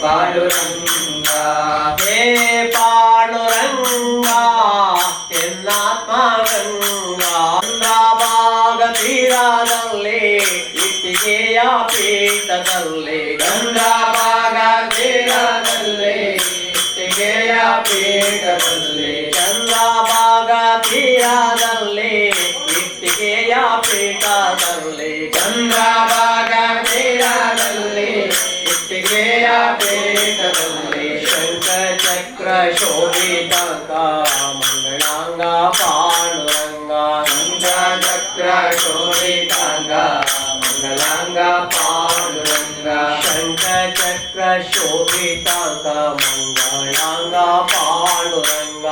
ಪಾಂಡುರಂಗ. ಹೇ ಪಾಂಡುರಂಗ ಎನ್ನಾತ್ಮ ಗಂಗಾ. ಚಂದ್ರಭಾಗ ತೀರದಲ್ಲಿ ಇಟ್ಟಿಗೆಯ ಪೀಠದಲ್ಲಿ. ಗಂಗಾಭಾಗ ತೀರದಲ್ಲಿ ಇಟ್ಟಿಗೆಯ ಪೀಠದಲ್ಲಿ. ಚಂದ್ರಭಾಗ ತೀರದಲ್ಲಿ ಇಟ್ಟಿಗೆಯ ಪೀಠದಲ್ಲಿ. ಚಂದ್ರಭಾಗ ತೀರದಲ್ಲಿ ಇಟ್ಟಿಗೆಯ ಪೀಠದಲ್ಲಿ. ಶಂಖ ಚಕ್ರ ಶೋಭಿತಾಂಗ ಮಂಗಳಾಂಗ ಪಾಂಡುರಂಗ. ಚಕ್ರ ಶೋಭಿತಾಂಗ ಮಂಗಳಾಂಗ ಪಾಂಡುರಂಗ. ಶಂಖ ಚಕ್ರ ಶೋಭಿತಾಂಗ ಮಂಗಳಾಂಗ ಪಾಂಡುರಂಗ.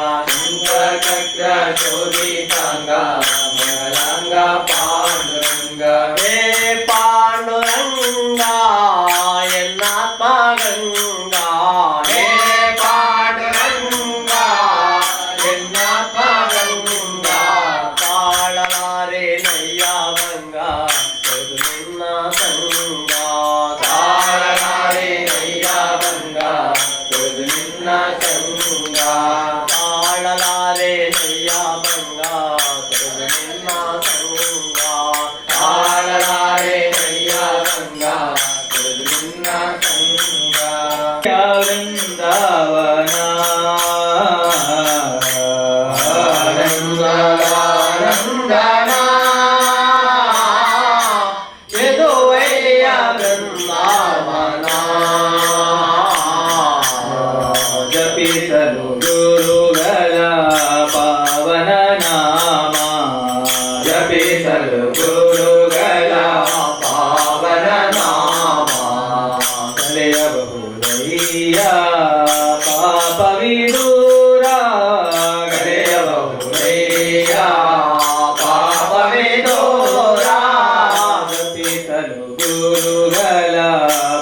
ಚಕ್ರ ಶೋಭಿತಾಂಗ ಮಂಗಳಾಂಗ ಪಾಂಡುರಂಗ. ಹೇ ಪಾಂಡುರಂಗ ಎನ್ನಾತ್ಮ ಗಂಗಾ. ಹೇ ಪಾಂಡುರಂಗ ಎನ್ನಾತ್ಮ ಗಂಗಾ. ತಾಳಲಾರೆ ನಯ್ಯ ಗಂಗ ತೊರೆದು ನಿನ್ನ ಸಂಗ. ತಾಳಲಾರೆ ನಯ್ಯ ಗಂಗ ತೊರೆದು ನಿನ್ನ ಸಂಗ. ತಾಳಲಾರೆ ನಯ್ಯ ಗಂಗ ತೊರೆದು ನಿನ್ನ ಸಂಗ. ತಾಳಲಾರೆ ನಯ್ಯ ಗಂಗ ತೊರೆದು ನಿನ್ನ ಸಂಗ. ವೃಂದಾವನ. ಆನಂದನಾನಂದನ ಯದುವಯ್ಯ ಬೃಂದಾವನ. ಜಪಿಸಲು ಗುರುಗಳ ಪಾವನ ನಾಮ. ಜಪಿಸಲು ಗುರುಗಳ ಪಾವನ ನಾಮ. ಕಲೆಯಬಹುದಯ್ಯ ಪಾಪವಿದೂರ. ಕಲೆಯಬಹುದಯ್ಯ ಪಾಪವಿದೂರ. ಜಪಿಸಲು ಗುರುಗಳ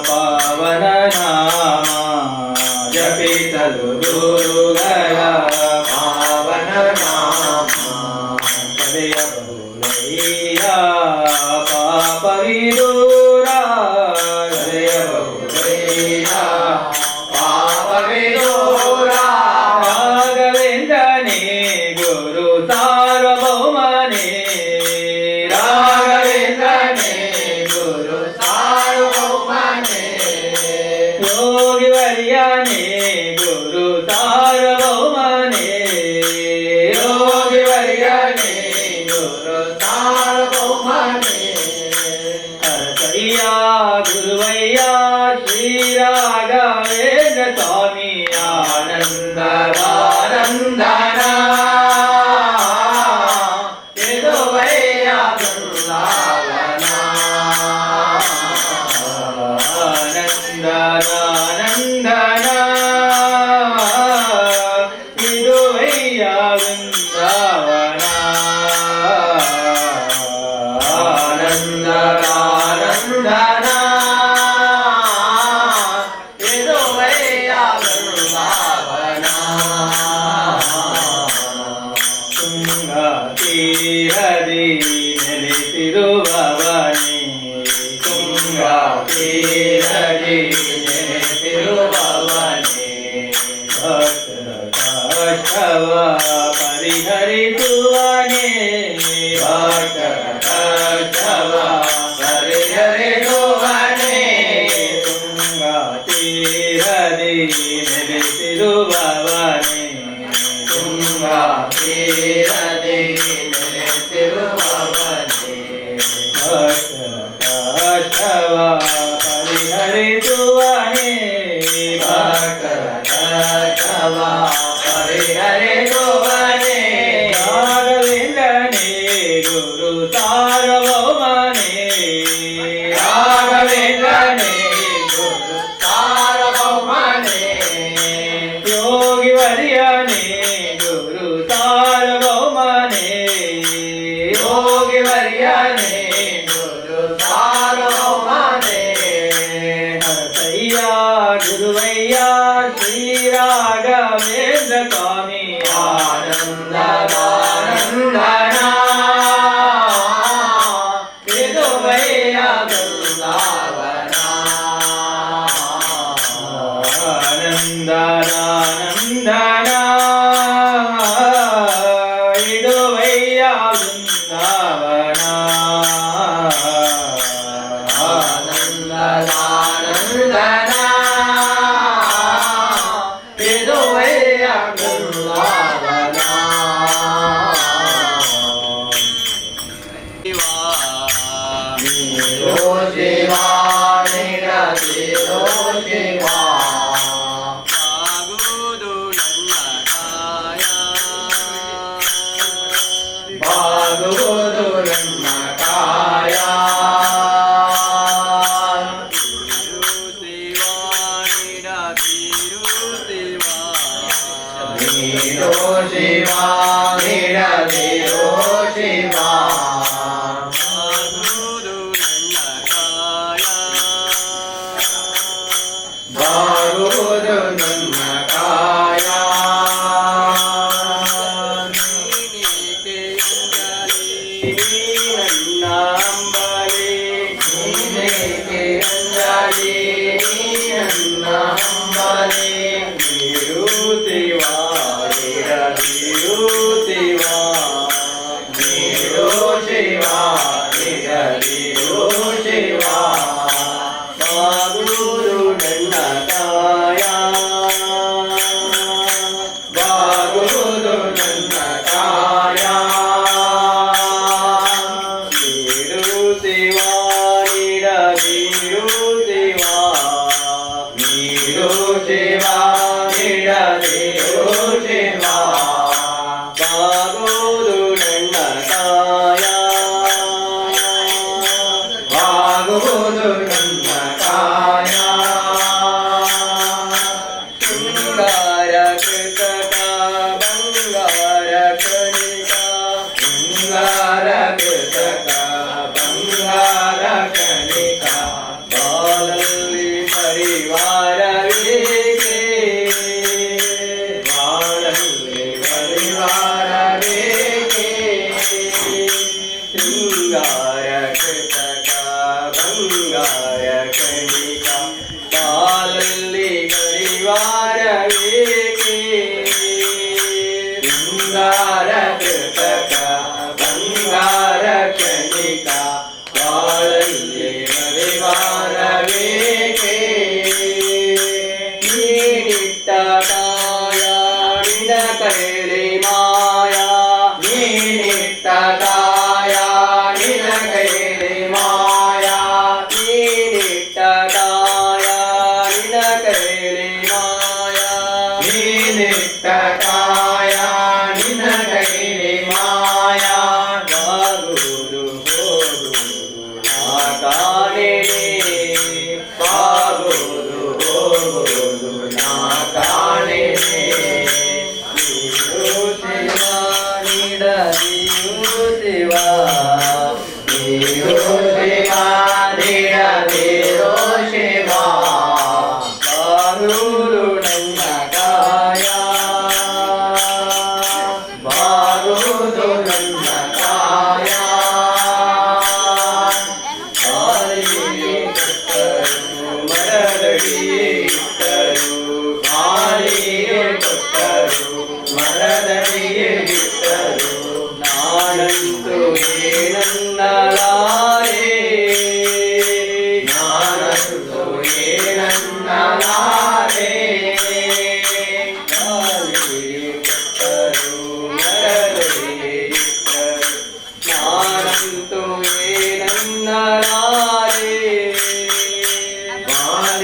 ಪಾವನ ನಾಮ. ಜಪಿಸಲು ಗುರುಗಳ ಪಾವನ ನಾಮ. ಕಲೆಯಬಹುದಯ್ಯ ಪಾಪವಿದೂರ. ಕಲೆಯಬಹುದಯ್ಯ ಪಾಪವಿದೂರ. ರಾಘವೇಂದ್ರನೇ ಗುರು ಸಾರ್ವಭೌಮನೇ. ರಾಘವೇಂದ್ರನೇ ಗುರು ಸಾರ್ವಭೌಮನೇ. ಯೋಗಿ ವರ್ಯನೇ ಗುರು ಸಾರ್ವಭೌಮನೇ. ಯೋಗಿ ವರ್ಯನೇ ಗುರು ಸಾರ್ವಭೌಮನೇ. ಹರಸಯ್ಯ ಗುರುವಯ್ಯ ಶ್ರೀ ರಾಘವೇಂದ್ರ ಸ್ವಾಮಿ ಆನಂದನಾನಂದನ ಯದುವಯ್ಯ ಬೃಂದಾವನ. ಆನಂದನಾನಂದನ ಇದುವಯ್ಯ ವೃಂದಾವನ. ಆನಂದನಾನಂದನ ಯದುವಯ್ಯ ಬೃಂದಾವನ. ತುಂಗಾ ತೀರದಿ ನೆಲೆಸಿರುವವನೇ. ತುಂಗಾ ತೀರದಿ ನೆಲೆಸಿರುವವನೇ. ಭಕ್ತರ ಕಷ್ಟವ ಪರಿಹರಿಸುವನೇ. ಭಕ್ತರ ಕಷ್ಟವ ಪರಿಹರಿಸುವನೇ. ತುಂಗಾ ತೀರದಿ ನೆಲೆಸಿರುವವನೇ. ತುಂಗಾ ತೀರದಿ ನೆಲೆಸಿರುವವನೇ. ಭಕ್ತರ ಕಷ್ಟವ ಪರಿಹರಿಸುವನೇ. ಭಕ್ತರ ಕಷ್ಟವ ಪರಿಹರಿಸುವನೇ. ರಾಘವೇಂದ್ರನೇ ಗುರು ಸಾರ್ವಭೌಮನೇ. ರಾಘವೇಂದ್ರನೇ ಗುರು ಸಾರ್ವಭೌಮನೇ. ಯೋಗಿ ವರ್ಯನೇ ಗುರು ಸಾರ್ವಭೌಮನೇ. ಯೋಗಿ ವರ್ಯನೇ ಗುರು ಸಾರ್ವಭೌಮನೇ. ಹರಸಯ್ಯ ಗುರುವಯ್ಯ ಶ್ರೀ ರಾಘವೇಂದ್ರ ಸ್ವಾಮಿ ಆನಂದನಾನಂದನ ಯದುವಯ್ಯ ಬೃಂದಾವನ.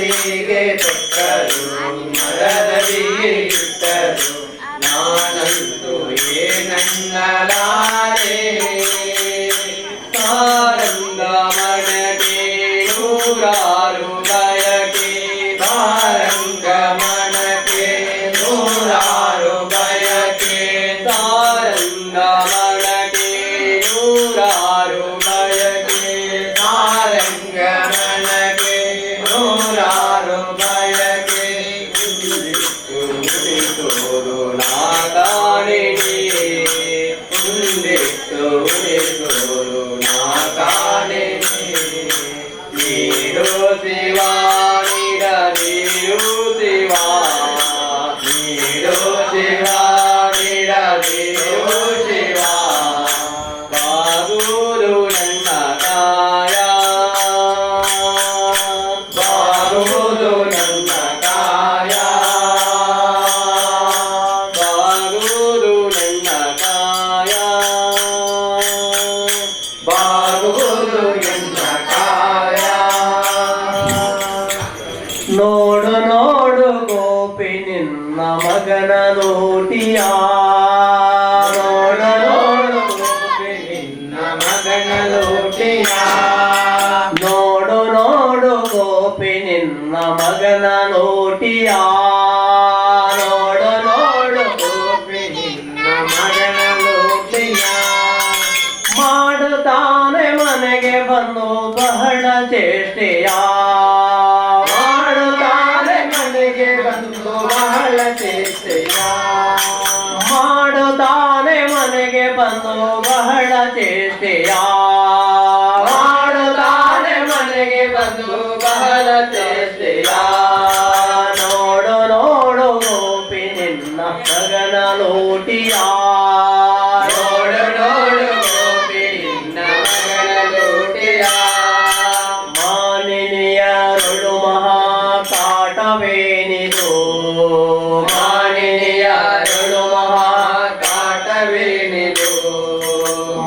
ಮನಸ್ಸಿಗೆ ತೊಟ್ಟರು ಮರದಡಿಗೆ ಇಟ್ಟರು ನಾನಂತೂ ಏನನ್ನಲಾರೆ. ಸಾರಂಗ ಮನಗೆ ನೂರಾರು ಬಯಕೆ, ಸಾರಂಗ ಮನಗೆ ನೂರಾರು ಬಯಕೆ, ಸಾರಂಗ ಮನಗೆ ನೂರಾರು ಬಯಕೆ, ಸಾರಂಗ ಮನಗೆ ನೂರಾರು ಬಯಕೆ. ಉಳಿಸೋದು ನಾ ಕಾಣೆನೆ, ಒಂದಿತ್ತು ಉಳಿಸೋದು ನಾ ಕಾಣೆನೆ. ನೀಡು ಶಿವ ನೀಡದಿರು ಶಿವ, ನೀಡು ಶಿವ ನೀಡದಿರು ಶಿವ. ಬಾಗುವುದು ನನ್ನ ಕಾಯ, ಬಾಗುವುದು ನನ್ನ ಕಾಯ, ಬಾಗುವುದು ನನ್ನ ಕಾಯ, ಬಾಗುವುದು ನನ್ನ ಕಾಯ. ನೋಡು ನೋಡು ಗೋಪಿ ನಿನ್ನ ಮಗನ ಲೋಟಿಯ, ನೋಡು ನೋಡು ಗೋಪಿ ನಿನ್ನ ಮಗನ ಲೋಟಿಯ, ನೋಡು ನೋಡು ಗೋಪಿ ನಿನ್ನ ಮಗನ ಲೋಟಿಯ, ನೋಡು ನೋಡು ಗೋಪಿ ನಿನ್ನ ಮಗನ ಲೋಟಿಯ. ಮಾಡುತ್ತಾನೆ ಮನೆಗೆ ಬಂದು ಬಹಳ ಚೇಷ್ಟೆಯ, ಮಾಡುತ್ತಾನೆ ಮನೆಗೆ ಬಂದು ಬಹಳ ಚೇಷ್ಟೆಯ, ಮಾಡುತ್ತಾನೆ ಮನೆಗೆ ಬಂದು ಬಹಳ ಚೇಷ್ಟೆಯ, ಮಾಡುತ್ತಾನೆ ಮನೆಗೆ ಬಂದು ಬಹಳ ಚೇಷ್ಟೆಯ. ನೋಡು ನೋಡು ಗೋಪಿ ನಿನ್ನ ಮಗನ ಲೋಟಿಯ, ನೋಡು ನೋಡು ಗೋಪಿ ನಿನ್ನ ಮಗನ ಲೋಟಿಯ. ಮಾನಿನಿಯರುಳು ಮಹಾ ಕಾಟವೇನಿದು, ಮಾನಿನಿಯರುಳು ಮಹಾ ಕಾಟವೇನಿದು,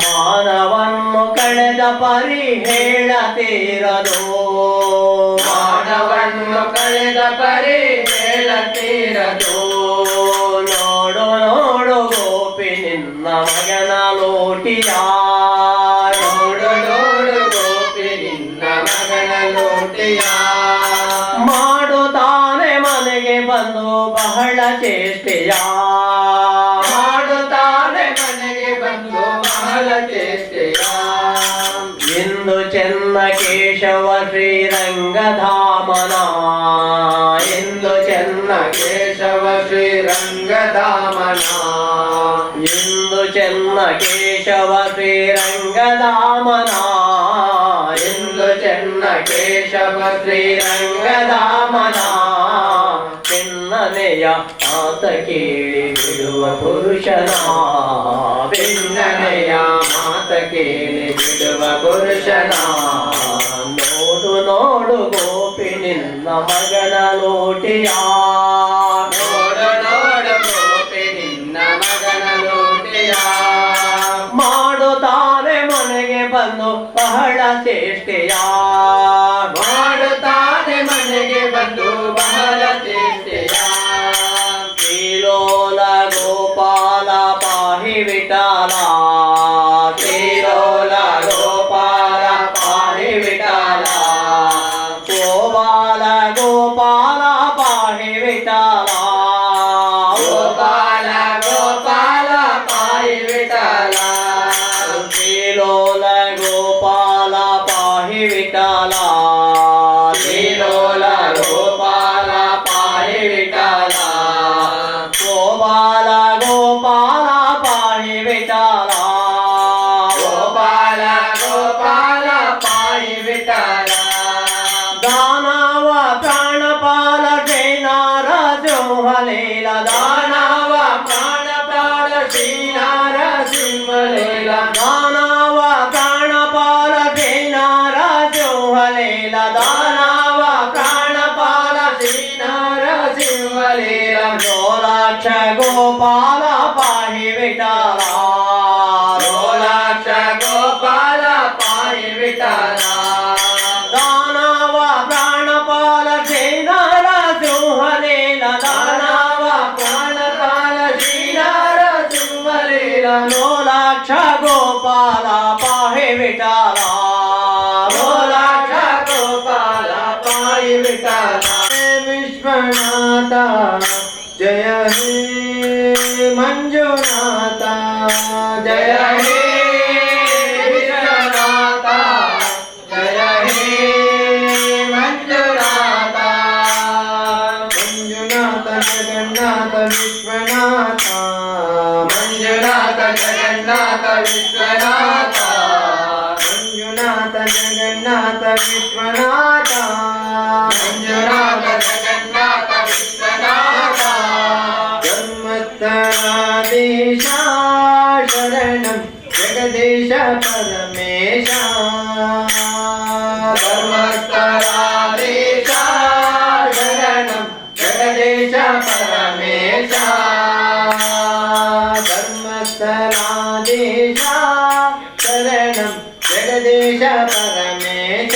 ಮಾನವನ್ನು ಕಳೆದ ಪರಿ ಹೇಳತೀರದು, ಮಾನವನ್ನು ಕಳೆದ ಪರಿ ಹೇಳತೀರದು. ನೋಡು ನೋಡು ಗೋಪಿ ನಿನ್ನ ಮಗನ ಲೋಟಿಯ, ನೋಡು ನೋಡು ಗೋಪಿ ನಿನ್ನ ಮಗನ ಲೋಟಿಯ. ಮಾಡುತ್ತಾನೆ ಮನೆಗೆ ಬಂದು ಬಹಳ ಚೇಷ್ಟೆಯ, ಮಾಡುತ್ತಾನೆ ಮನೆಗೆ ಬಂದು ಬಹಳ ಚೇಷ್ಟೆಯ. ಇಂದು ಚೆನ್ನ ಕೇಶವ ಶ್ರೀರಂಗಧಾಮನ, ಇಂದು ಚೆನ್ನ ಕೇಶವ ಶ್ರೀರಂಗಧಾಮನ, ಇಂದು ಚೆನ್ನ ಕೇಶವ ಶ್ರೀರಂಗಧಾಮನ, ಇಂದು ಚೆನ್ನ ಕೇಶವ ಶ್ರೀರಂಗಧಾಮನ. ಚಿನ್ನನೆಯ ಆತ ಕೇಳಿ ಬಿಡುವ ಪುರುಷನ, ಭಿನ್ನನೆಯ ಮಾತ ಕೇಳಿ ಬಿಡುವ ಪುರುಷನ. ನೋಡು ನೋಡು ಗೋಪಿ ನಿನ್ನ ಮಗನ ಲೋಟಿಯ, ನೋಡು ನೋಡು ಗೋಪಿ ನಿನ್ನ ಮಗನ ಲೋಟಿಯ. ಮಾಡುತ್ತಾನೆ ಮನೆಗೆ ಬಂದು ಬಹಳ ಚೇಷ್ಟೆಯ, ಮಾಡುತ್ತಾನೆ ಮನೆಗೆ ಬಂದು ಬಹಳ ಚೇಷ್ಟೆಯ. ಶ್ರೀಲೋಲ ಗೋಪಾಲ ಪಾಹಿ ವಿಠಲ, ಶ್ರೀಲೋಲ ಗೋಪಾಲ ಪಾಹಿ ವಿಠಲ, ಗೋಪಾಲ ಗೋಪಾಲ ಪಾಹಿ ವಿಠಲ, ಗೋಪಾಲ ಗೋಪಾಲ ಪಾಹಿ ವಿಠಲ, ಶ್ರೀಲೋಲ ಗೋಪಾಲ ಪಾಹಿ ವಿಠಲ, ಶ್ರೀಲೋಲ ಗೋಪಾಲ ಪಾಹಿ ವಿಠಲ, ಗೋಪಾಲ ಗೋಪಾಲ ಪಾಹಿ ವಿಠಲ, ಗೋಪಾಲ ಗೋಪಾಲ ಪಾಹಿ ವಿಠಲ. ದಾನವ ಪ್ರಾಣಪಾಲ ಶ್ರೀನಾರ ಸಿಂಹಲೀಲ, ದಾನವ ಪ್ರಾಣಪಾಲ ಶ್ರೀನಾರ ಸಿಂಹಲೀಲ, ದಾನವ ಪ್ರಾಣಪಾಲ ಶ್ರೀನಾರ ಸಿಂಹಲೀಲ, ದಾನವ ಪ್ರಾಣಪಾಲ ಶ್ರೀನಾರ ಸಿಂಹಲೀಲ. ಲೋಲಾಕ್ಷ ಗೋಪಾಲ ಪಾಹಿ ವಿಠಲ, ಲೋಲಾಕ್ಷ ಗೋಪಾಲ ಪಾಹಿ ವಿಠಲ. ದಾನವ ಪ್ರಾಣಪಾಲ ಶ್ರೀ Hari Vittala Vishwanatha जय हे मंजुनाथ जय हे विश्वनाथ जय हे मंजुनाथ मंजुनाथ जगन्नाथ विश्वनाथ मंजुनाथ जगन्नाथ विश्वनाथ मंजुनाथ जगन्नाथ विश्वनाथ मंजुनाथ जगन्नाथ विश्वनाथ धर्मस्थलाधीश शरणं जगदीश परमेश धर्मस्थलाधीश शरणं जगदीश परमेश धर्मस्थलाधीश शरणं जगदीश परमेश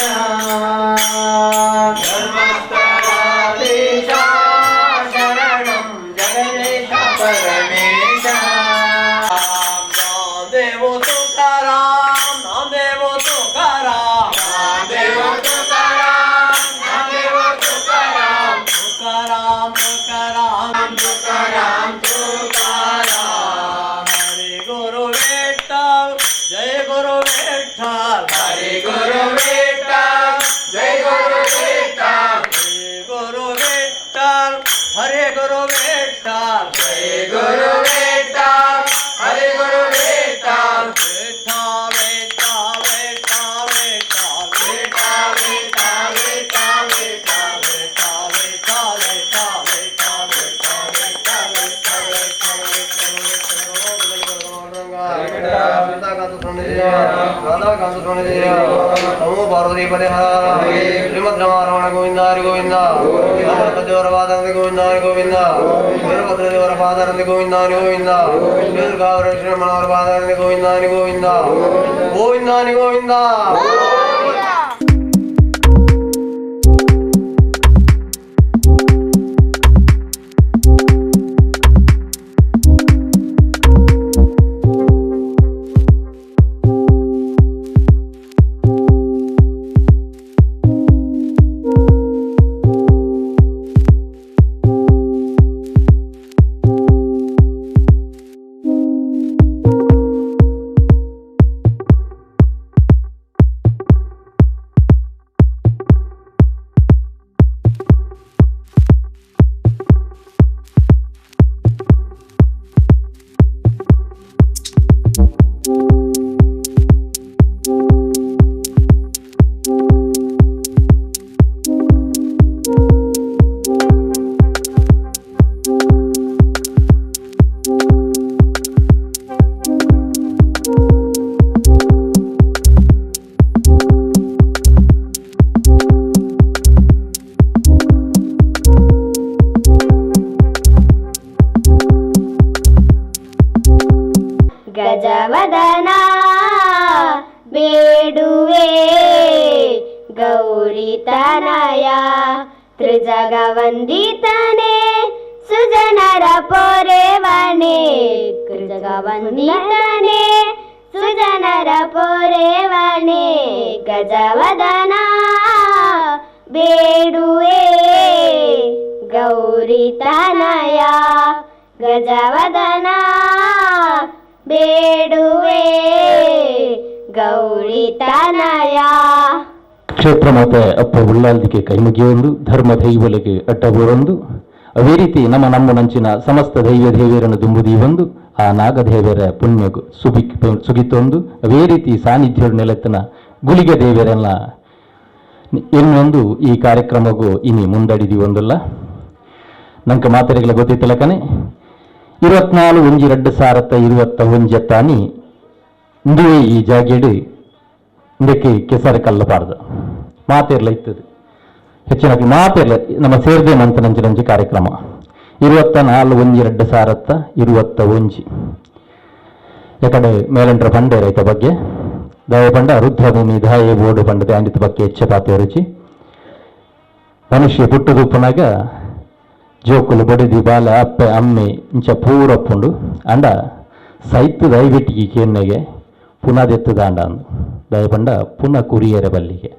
धर्मस्थलाधीश शरणं जगदीश परमेश नामदेव तुकाराम नामदेव तुकाराम नामदेव तुकाराम नामदेव तुकाराम तुकाराम तुकाराम तुकाराम तुकाराम हरे गुरु विठ्ठल जय गुरु विठ्ठल हरे गुरु विठ्ठल जय गुरु विठ्ठल जय गुरु विठ्ठल हरे गुरु विठ्ठल जय गुरु विठ्ठल हरे गुरु विठ्ठल विठ्ठल विठ्ठल विठ्ठल विठ्ठल विठ्ठल विठ्ठल विठ्ठल विठ्ठल विठ्ठल विठ्ठल विठ्ठल विठ्ठल विठ्ठल ಶ್ರೀಮದ್ ರಮಾರಮಣ ಗೋವಿಂದ ಹರಿ ಗೋವಿಂದ ದೇವರ ಗೋವಿಂದ ಹರಿ ಗೋವಿಂದ ವೀರಭದ್ರ ದೇವರ ಪಾದರಂತೆ ಗೋವಿಂದ ಹರಿ ಗೋವಿಂದ ಶ್ರೀಮನವರ ಪಾದರಂತೆ ಗೋವಿಂದ ಹರಿ ಗೋವಿಂದ ಗೋವಿಂದ ಹರಿ ಗೋವಿಂದ. ಗಜವದನ ಬೇಡುವೆ ಗೌರಿ ತನಯ ತ್ರಿಜಗವಂದಿತನೆ ಸುಜನರ ಪೊರೆವನೆ ತ್ರಿಜಗವಂದಿತನೆ ಸುಜನರ ಪೊರೆವನೆ ಗಜವದನ ಬೇಡುವೆ ಗೌರಿ ತನಯ ಗಜವದನ ಬೇಡುವೆ ಗೌರಿ ತನಯ. ಕ್ಷೇತ್ರ ಮಾತೆ ಅಪ್ಪ ಉಳ್ಳಾಲ್ದಿಗೆ ಕೈಮುಗಿಯೊಂದು ಧರ್ಮ ದೈವಲೆಗೆ ಅಡ್ಡಬೂರೊಂದು ಅದೇ ರೀತಿ ನಮ್ಮ ನಮ್ಮ ನಂಚಿನ ಸಮಸ್ತ ದೈವ ದೇವಿಯರನ್ನು ದುಂಬುದೀವೊಂದು ಆ ನಾಗದೇವರ ಪುಣ್ಯ ಸುಗಿತೊಂದು ಅದೇ ರೀತಿ ಸಾನ್ನಿಧ್ಯ ನೆಲೆತನ ಗುಳಿಗೆ ದೇವರೆಲ್ಲ ಇನ್ನೊಂದು ಈ ಕಾರ್ಯಕ್ರಮಗೂ ಇನಿ ಮುಂದಡಿದೀವೊಂದಲ್ಲ ನಂಕ ಮಾತೆರೆಗಳ ಗೊತ್ತಿತ್ತಲಕನೆ 24 1 2021 ತಾನಿ ಇಂದುವೇ ಈ ಜಾಗೆಡು ಇಂದಕ್ಕೆ ಕೆಸರು ಕಲ್ಲಬಾರ್ದು ಮಾತಿರಲ ಇತ್ತದು ಹೆಚ್ಚಿನ ಮಾತಿರಲ ನಮ್ಮ ಸೇರಿದೆ ಮಂತನಂಚಿನಂಚಿ ಕಾರ್ಯಕ್ರಮ 24 1 2021 ಯಾಕಡೆ ಮೇಲಂಟ್ರ ಪಂಡೆ ರೈತ ಬಗ್ಗೆ ದಾಯ ಪಂಡ ರುದ್ರಭೂಮಿ ದಾಯ ಬೋರ್ಡು ಪಂಡದೆ ಅಂಡಿತ ಬಗ್ಗೆ ಹೆಚ್ಚಪಾತಿ ರುಚಿ ಮನುಷ್ಯ ಪುಟ್ಟುದುಪ್ಪನಾಗ ಜೋಕುಲು ಬಡಿದಿ ಬಾಲ ಅಪ್ಪೆ ಅಮ್ಮೆ ಇಂಚ ಪೂರಪ್ಪುಂಡು ಅಂಡ ಸೈತು ದಯವಿಟ್ಟಿಗೆ ಕೇನ್ನೆಗೆ ಪುನದೆತ್ತದ ಅಂಡ ಅಂದು ದಯಪಂಡ ಪುನಃ ಕುರಿಯರ ಬಲ್ಲಿಗೆ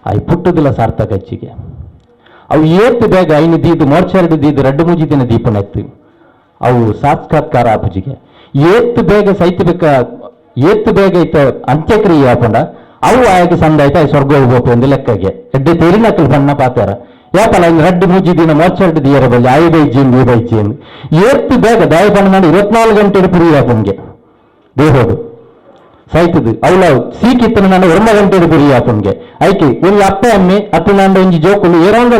ಆಯ್ ಪುಟ್ಟುದಿಲ್ಲ ಸಾರ್ಥಕ ಹೆಚ್ಚಿಗೆ. ಅವು ಏತ್ ಬೇಗ ಐನು ದೀದು ಮೋರ್ಚಾರಡು ದೀದು ರಡ್ಡು ಮೂಜಿ ದಿನ ದೀಪನೆತ್ತು ಅವು ಸಾಕ್ಷಾತ್ಕಾರ ಆಪುಜಿಗೆ ಏತ್ ಬೇಗ ಸೈತ ಬೇಕ ಏತ್ ಬೇಗ ಇತ್ತ ಅಂತ್ಯಕ್ರಿಯೆ ಆಪಂಡ ಅವು ಆಯಕ್ಕೆ ಸಂದಾಯ್ತ ಸ್ವರ್ಗ ಹೋಗ್ಬೇಕು ಎಂದು ಲೆಕ್ಕಗೆ ಎಡ್ಡೆ ತೆರಿನಕಲ್ ಬಣ್ಣ ಪಾತಾರ ಯಾಪಲ್ಲ ಇನ್ನು ರಡ್ಡು ಮೂಜಿ ದಿನ ಮೋರ್ಚಾರಡು ದಿಯರ ಬಲ್ಲಿ ಆಯು ಬೈಜಿ ಈ ಬೈಜಿ ಎಂದು ಏತ್ ಬೇಗ ದಾಯ ಪಂಡ ನಾನು 24 ಗಂಟೆ ಪುರಿ ಆಪನ್ಗೆ ದೇಹೋದು ಸೈತದು ಅವಳ ಸೀಕಿತ್ತನ ನಾನು 9 ಗಂಟೆ ಪುರಿ ಆಪನ್ಗೆ ಐಕೆ ಒಂದು ಅಪ್ಪೆ ಅಮ್ಮೆ ಅತ್ತು ನಾನು ಒಂಜಿ ಜೋಕುಲು ಏರಾಂಗ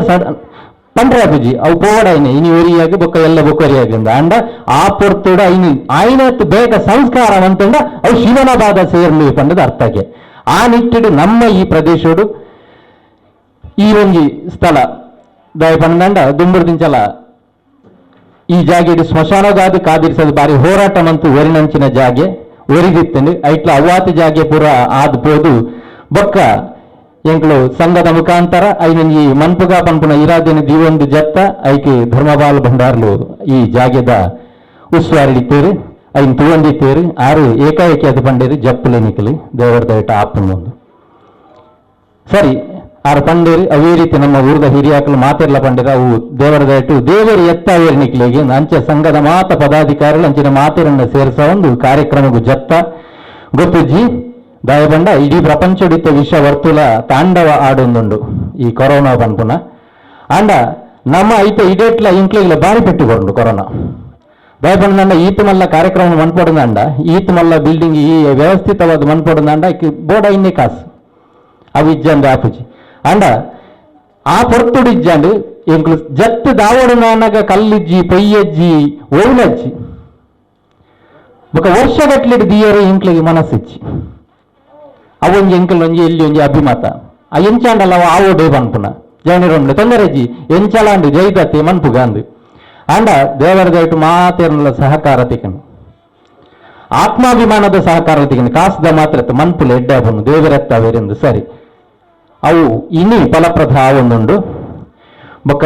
ಪಂಡ್ರೆ ಅಬುಜಿ ಅವು ಪೋವಡಾಯ್ನೆ ಇನಿ ಒರಿಯಾಗಿ ಬೊಕ್ಕ ಎಲ್ಲ ಬೊಕ್ಕರಿಯಾಗಿ ಅಂಡ ಆ ಪೊರ್ತುಡ ಐನಿ ಆಯ್ನತ್ತು ಬೇಗ ಸಂಸ್ಕಾರ ಅಂತಂಡ ಅವು ಶಿವನ ಬಾದ ಸೇರ್ಲಿ ಪಂಡದ ಅರ್ಥಕ್ಕೆ ಆ ನಿಟ್ಟಿಡು ನಮ್ಮ ಈ ಪ್ರದೇಶೋಡು ಈ ಒಂಜಿ ಸ್ಥಳ ದಯ ಪಂಡಂಡ ದುಂಬುರ್ದಿಂಚಲ ಈ ಜಾಗೆಡು ಸ್ಮಶಾನಗಾದ ಕಾದಿರಿಸದು ಬಾರಿ ಹೋರಾಟ ಮಂತು ಒರಿನಂಚಿನ ಜಾಗೆ ಒರಿದಿತ್ತಂಡು ಐಟ್ಲ ಅವ್ವಾತ ಜಾಗೆ ಪೂರ ಆದ್ ಪೋದು ಬೊಕ್ಕ ಎಂಕ್ಲು ಸಂಘದ ಮುಖಾಂತರ ಐನಂಜಿ ಮನ್ಪುಗ ಪನ್ಪುನ ಇರಾದಿನ ದೀವೊಂದು ಜತ್ತ ಐಕೆ ಧರ್ಮಬಾಲ ಭಂಡಾರ್ಲು ಈ ಜಾಗೆದ ಉಸ್ವಾರಿಡಿತ್ತೇರು ಐನ್ ತುವಂದಿತ್ತೇರು ಆರು ಏಕಾಏಕಿ ಅದು ಪಂಡೇರು ಜಪ್ಪುಲೆ ನಿಕಲಿ ದೇವರ ದಯಟ ಆಪುಂದೊಂದು ಸರಿ ಆರು ಪಂಡೇರು ಅವೇ ರೀತಿ ನಮ್ಮ ಊರದ ಹಿರಿಯಾಕಲು ಮಾತೆರ್ಲ ಪಂಡೇರು ಅವು ದೇವರ ದಯಟು ದೇವರು ಎತ್ತ ಅವೇರು ನಿಕ್ಲಿಗೆ ಅಂಚೆ ಸಂಘದ ಮಾತ ಪದಾಧಿಕಾರಿಗಳು ಅಂಚಿನ ಮಾತೆರನ್ನ ಸೇರಿಸ ಒಂದು ಕಾರ್ಯಕ್ರಮಗೂ ಜತ್ತ ಗೊತ್ತುಜ್ಜಿ ದಯಬಂಡ ಇಡೀ ಪ್ರಪಂಚಡಿತ್ತ ವಿಷ ವರ್ತುಲ ತಾಂಡವ ಆಡೊಂದುಂಡು ಈ ಕೊರೋನಾ ಪನ್ಪುನ ಅಂಡ ನಮ್ಮ ಐತ ಇಡೇಟ್ಲ ಇಂಕ್ಲಿಗ್ಲ ಬಾರಿ ಪೆಟ್ಟುಕೊಂಡು ಕೊರೋನಾ ದಯಪಂಡ ನನ್ನ ಈತ ಮಲ್ಲ ಕಾರ್ಯಕ್ರಮ ಮನ್ಪೊಡುಂಡ ಈತ ಮಲ್ಲ ಬಿಲ್ಡಿಂಗ್ ಈ ವ್ಯವಸ್ಥಿತವಾದ ಮನ್ಪೊಡುಂಡ ಬೋರ್ಡ ಇನ್ನೇ ಕಾಸು ಅವು ಇಜ್ಜಂದೆ ಆಪುಜಿ ಅಂಡ ಆ ಪೊರ್ತುಡು ಇಜ್ಜಂಡು ಎಂಕ್ಲು ಜತ್ತು ದಾವಡು ನಾನಗ ಕಲ್ಲಿಜ್ಜಿ ಪೊಯ್ಯಜ್ಜಿ ಓವ್ಲಜ್ಜಿ ಬೊಕ ವರ್ಷಗಟ್ಲೆಡ್ ದಿಯರು ಎಂಕ್ಲಿಗೆ ಮನಸ್ಸಿಜ್ಜಿ ಅವೊಂಜಿ ಎಂಕಲ್ ಒಂಜಿ ಎಲ್ಲಿ ಒಂಜಿ ಅಭಿಮತ ಆ ಎಂಚಾಂಡಲ್ಲ ಅವ ಆವೋಡೆ ಪನ್ಪುನ ಜವನಿರೊಂಡು ತೊಂದರೆಜ್ಜಿ ಎಂಚಲಾಂಡು ಜೈದತ್ತೆ ಮನ್ಪುಗಾಂದು ಅಂಡ ದೇವರ ದಯಟು ಮಾತೇರ್ನಲ ಸಹಕಾರ ತಿಕ್ಕನು ಆತ್ಮಾಭಿಮಾನದ ಸಹಕಾರ ತಿಕ್ಕನು ಕಾಸುದ ಮಾತ್ರ ಮನ್ಪುಲ ಎಡ್ಡಾಪುನು ದೇವರೆತ್ತ ವೇರೆಂದು ಸರಿ ಅವು ಇನಿ ಫಲಪ್ರದ ಆವೊಂದುಂಡು ಬೊಕ್ಕ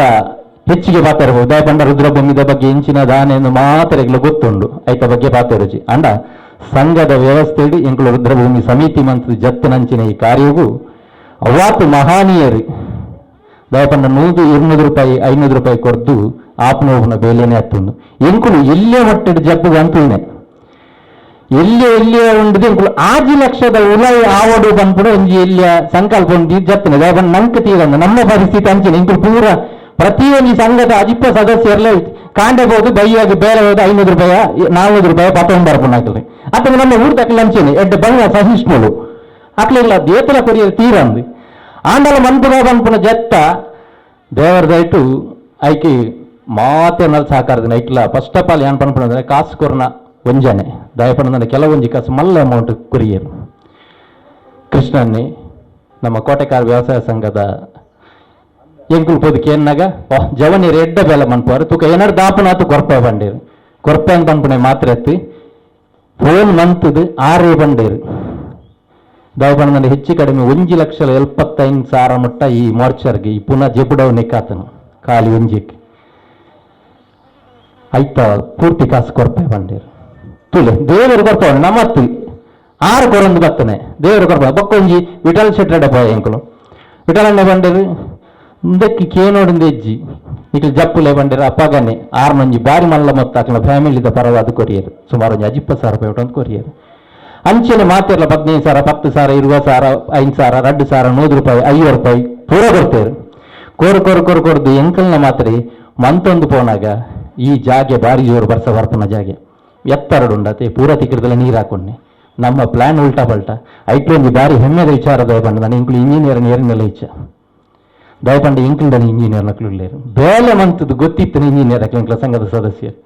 ಹೆಚ್ಚಿಗೆ ಪಾತೆರಬಹುದು ದಯಪಂಡ ರುದ್ರಭೂಮಿದ ಬಗ್ಗೆ ಇಂಚಿನ ದಾನೆಯನ್ನು ಮಾತೆರೆಗ್ಲ ಗೊತ್ತುಂಡು ಐತ ಬಗ್ಗೆ ಪಾತೆರುಜಿ ಅಂಡ ಸಂಘದ ವ್ಯವಸ್ಥೆಡು ಎಂಕುಲು ರುದ್ರಭೂಮಿ ಸಮಿತಿ ಮಂತ್ರಿ ಜತ್ತನಂಚಿನ ಈ ಕಾರ್ಯವು ಅವ್ವಾತು ಮಹಾನೀಯರು ದಯಪಂಡ 100 200 ರೂಪಾಯಿ 500 ರೂಪಾಯಿ ಕೊಡ್ದು ಆಪ್ನೋವುನ ಬೇಲೆನೆ ಹತ್ತುಂಡು ಎಂಕುಲು ಎಲ್ಲೇ ಮಟ್ಟದ ಜಪ್ಪು ಅಂತೂನೆ ಎಲ್ಲಿ ಎಲ್ಲಿ ಉಂಡು ಎಂಕುಲು 5 ಲಕ್ಷದ ಉಲೈ ಆವಡು ಬಂದ್ಬಿಡು ಒಂಜಿ ಎಲ್ಲಿಯ ಸಂಕಲ್ಪ ಉಂಡು ಜತ್ತನೆ ದಯಪಂಡ ನಂಕ್ ತೀರಂದ ನಮ್ಮ ಪರಿಸ್ಥಿತಿ ಅಂಚಿನ ಎಂಕುಲು ಪೂರ ಪ್ರತಿಯೊಂದು ಸಂಘದ ಅಜಿಪ್ಪ ಸದಸ್ಯರ್ಲ ಕಾಂಡೆ ಹೋದು ಬೈಯಾಗಿ ಬೇರೆ ಹೋದು 500 ರೂಪಾಯಿ 400 ರೂಪಾಯಿ ಪತ್ತೊಂದು ಬರ್ಪುಂಡು ಅಥವಾ ನಮ್ಮ ಊರು ತಕ್ಕಲ ಅಂಚೆನೆ ಎಡ್ಡೆ ಬಂಗ ಸಹಿಷ್ಣುಲು ಅಕ್ಲಿಲ್ಲ ದೇತಲ ಕೊರಿಯ ತೀರಂದು ಆಂಡಲ ಮನ್ಪುನ ಪನ್ಪುನ ಜತ್ತ ದೇವರ ದಯಟು ಐಕಿ ಮಾತೆ ಸಹಕಾರದಿನ ಐಟ್ಲ first of all ಏನ್ ಪನ್ಪುನ ಅಂದ್ರೆ ಕಾಸು ಕೊರ್ನ ಒಂಜನೆ ದಯಪಣ್ಣ ಕೆಲವೊಂಜಿ ಕಾಸು ಮಲ್ಲ ಅಮೌಂಟ್ ಕೊರಿಯರು ಕೃಷ್ಣನ್ನಿ ನಮ್ಮ ಕೋಟೆಕಾರ ವ್ಯವಸಾಯ ಸಂಘದ ಎಂಕುಲು ಪೊದಕ್ಕೆ ಏನಾಗ ಜವನೀರು ಎಡ್ಡ ಬೇಲೆ ಮನ್ಪುವಾರು ತೂಕ ಏನಾರು ದಾಪನಾತು ಕೊರ್ಪೆ ಬಂಡೀರು ಕೊರ್ಪೆ ಅಂತ ಪನ್ಪುಣೆ ಮಾತ್ರ ಎತ್ತಿ ಫೋನ್ ಮಂತದು ಆರೇ ಬಂಡೀರು ದಯಪಣ್ಣನಲ್ಲಿ ಹೆಚ್ಚು ಕಡಿಮೆ 1,75,000 ಮಟ್ಟ ಈ ಮೋರ್ಚರ್ಗೆ ಈ ಪುನಃ ಜೆಪುಡವ್ ನೆಕ್ಕಾತನು ಖಾಲಿ ಒಂಜಿಕ್ಕೆ ಐತ ಪೂರ್ತಿ ಕಾಸು ಕೊರ್ಪೆ ಬಂಡೀರು ತುಲೆ ದೇವರು ಕೊರ್ಪೆ ನಮ್ಮತ್ತು ಆರು ಕೊರೊಂದು ಬತ್ತನೆ ದೇವರು ಕೊರ್ಪೆ ಬೊಕ್ಕೊಂಜಿ ವಿಠಲ್ ಶೆಟ್ಟಡೆ ಪೋಯ ಎಂಕುಲು ವಿಠಲಣ್ಣ ಬಂಡೀರು ಇಂದಕ್ಕೆ ಕೇನೋಡಿಂದ ಹೆಜ್ಜಿ ಇಟ್ಲು ಜಪ್ಪುಲೆ ಬಂಡಿರ ಅಪ್ಪಗನೆ ಆರ್ನೊಂಜಿ ಬಾರಿ ಮಲ್ಲ ಮೊತ್ತ ಅಕ್ಲ ಫ್ಯಾಮಿಲಿದ ಪರವಾದ ಕೊರಿಯರು ಸುಮಾರು ಒಂಜಿ 50,000 ರೂಪಾಯಿ ಒಂದು ಕೊರಿಯರು ಅಂಚೆನೆ ಮಾತಿರ್ಲ 15,000 10,000 20,000 5,000 2,000 100 ರೂಪಾಯಿ 5 ರೂಪಾಯಿ ಪೂರ ಕೊಡ್ತೇರು ಕೋರು ಕೋರು ಕೋರು ಕೊಡ್ದು ಎಂಕಲ್ನ ಮಾತ್ರ ಮಂತೊಂದು ಪೋನಾಗ ಈ ಜಾಗೆ ಬಾರಿ ಜೋರು ಬರ್ಸ ಬರ್ಪುನ ಜಾಗೆ ಎತ್ತರಡುಂಡತೆ ಪೂರ ತಿಕ್ಕಿಡ್ದಲ್ಲ ನೀರು ಹಾಕೊಂಡೆ ನಮ್ಮ ಪ್ಲಾನ್ ಉಲ್ಟಾ ಪಲ್ಟಾ ಐಟ್ಲೊಂಜಿ ಬಾರಿ ಹೆಮ್ಮೆದ ವಿಚಾರ ದಯಪಂಡ ನಾನು ಇಂಕ್ಲು ಇಂಜಿನಿಯರ್ ಏರಿನೆಲ್ಲ ಇಚ್ಛ ದಯಪಂಡ ಇಂಕ್ಲುಂಡನ ಇಂಜಿನಿಯರ್ ನಕ್ಲು ಬೇಲೆ ಮಂತದ್ದು ಗೊತ್ತಿತ್ತು ಇಂಜಿನಿಯರ್ ಅಕ್ಲು ಸಂಘದ ಸದಸ್ಯರು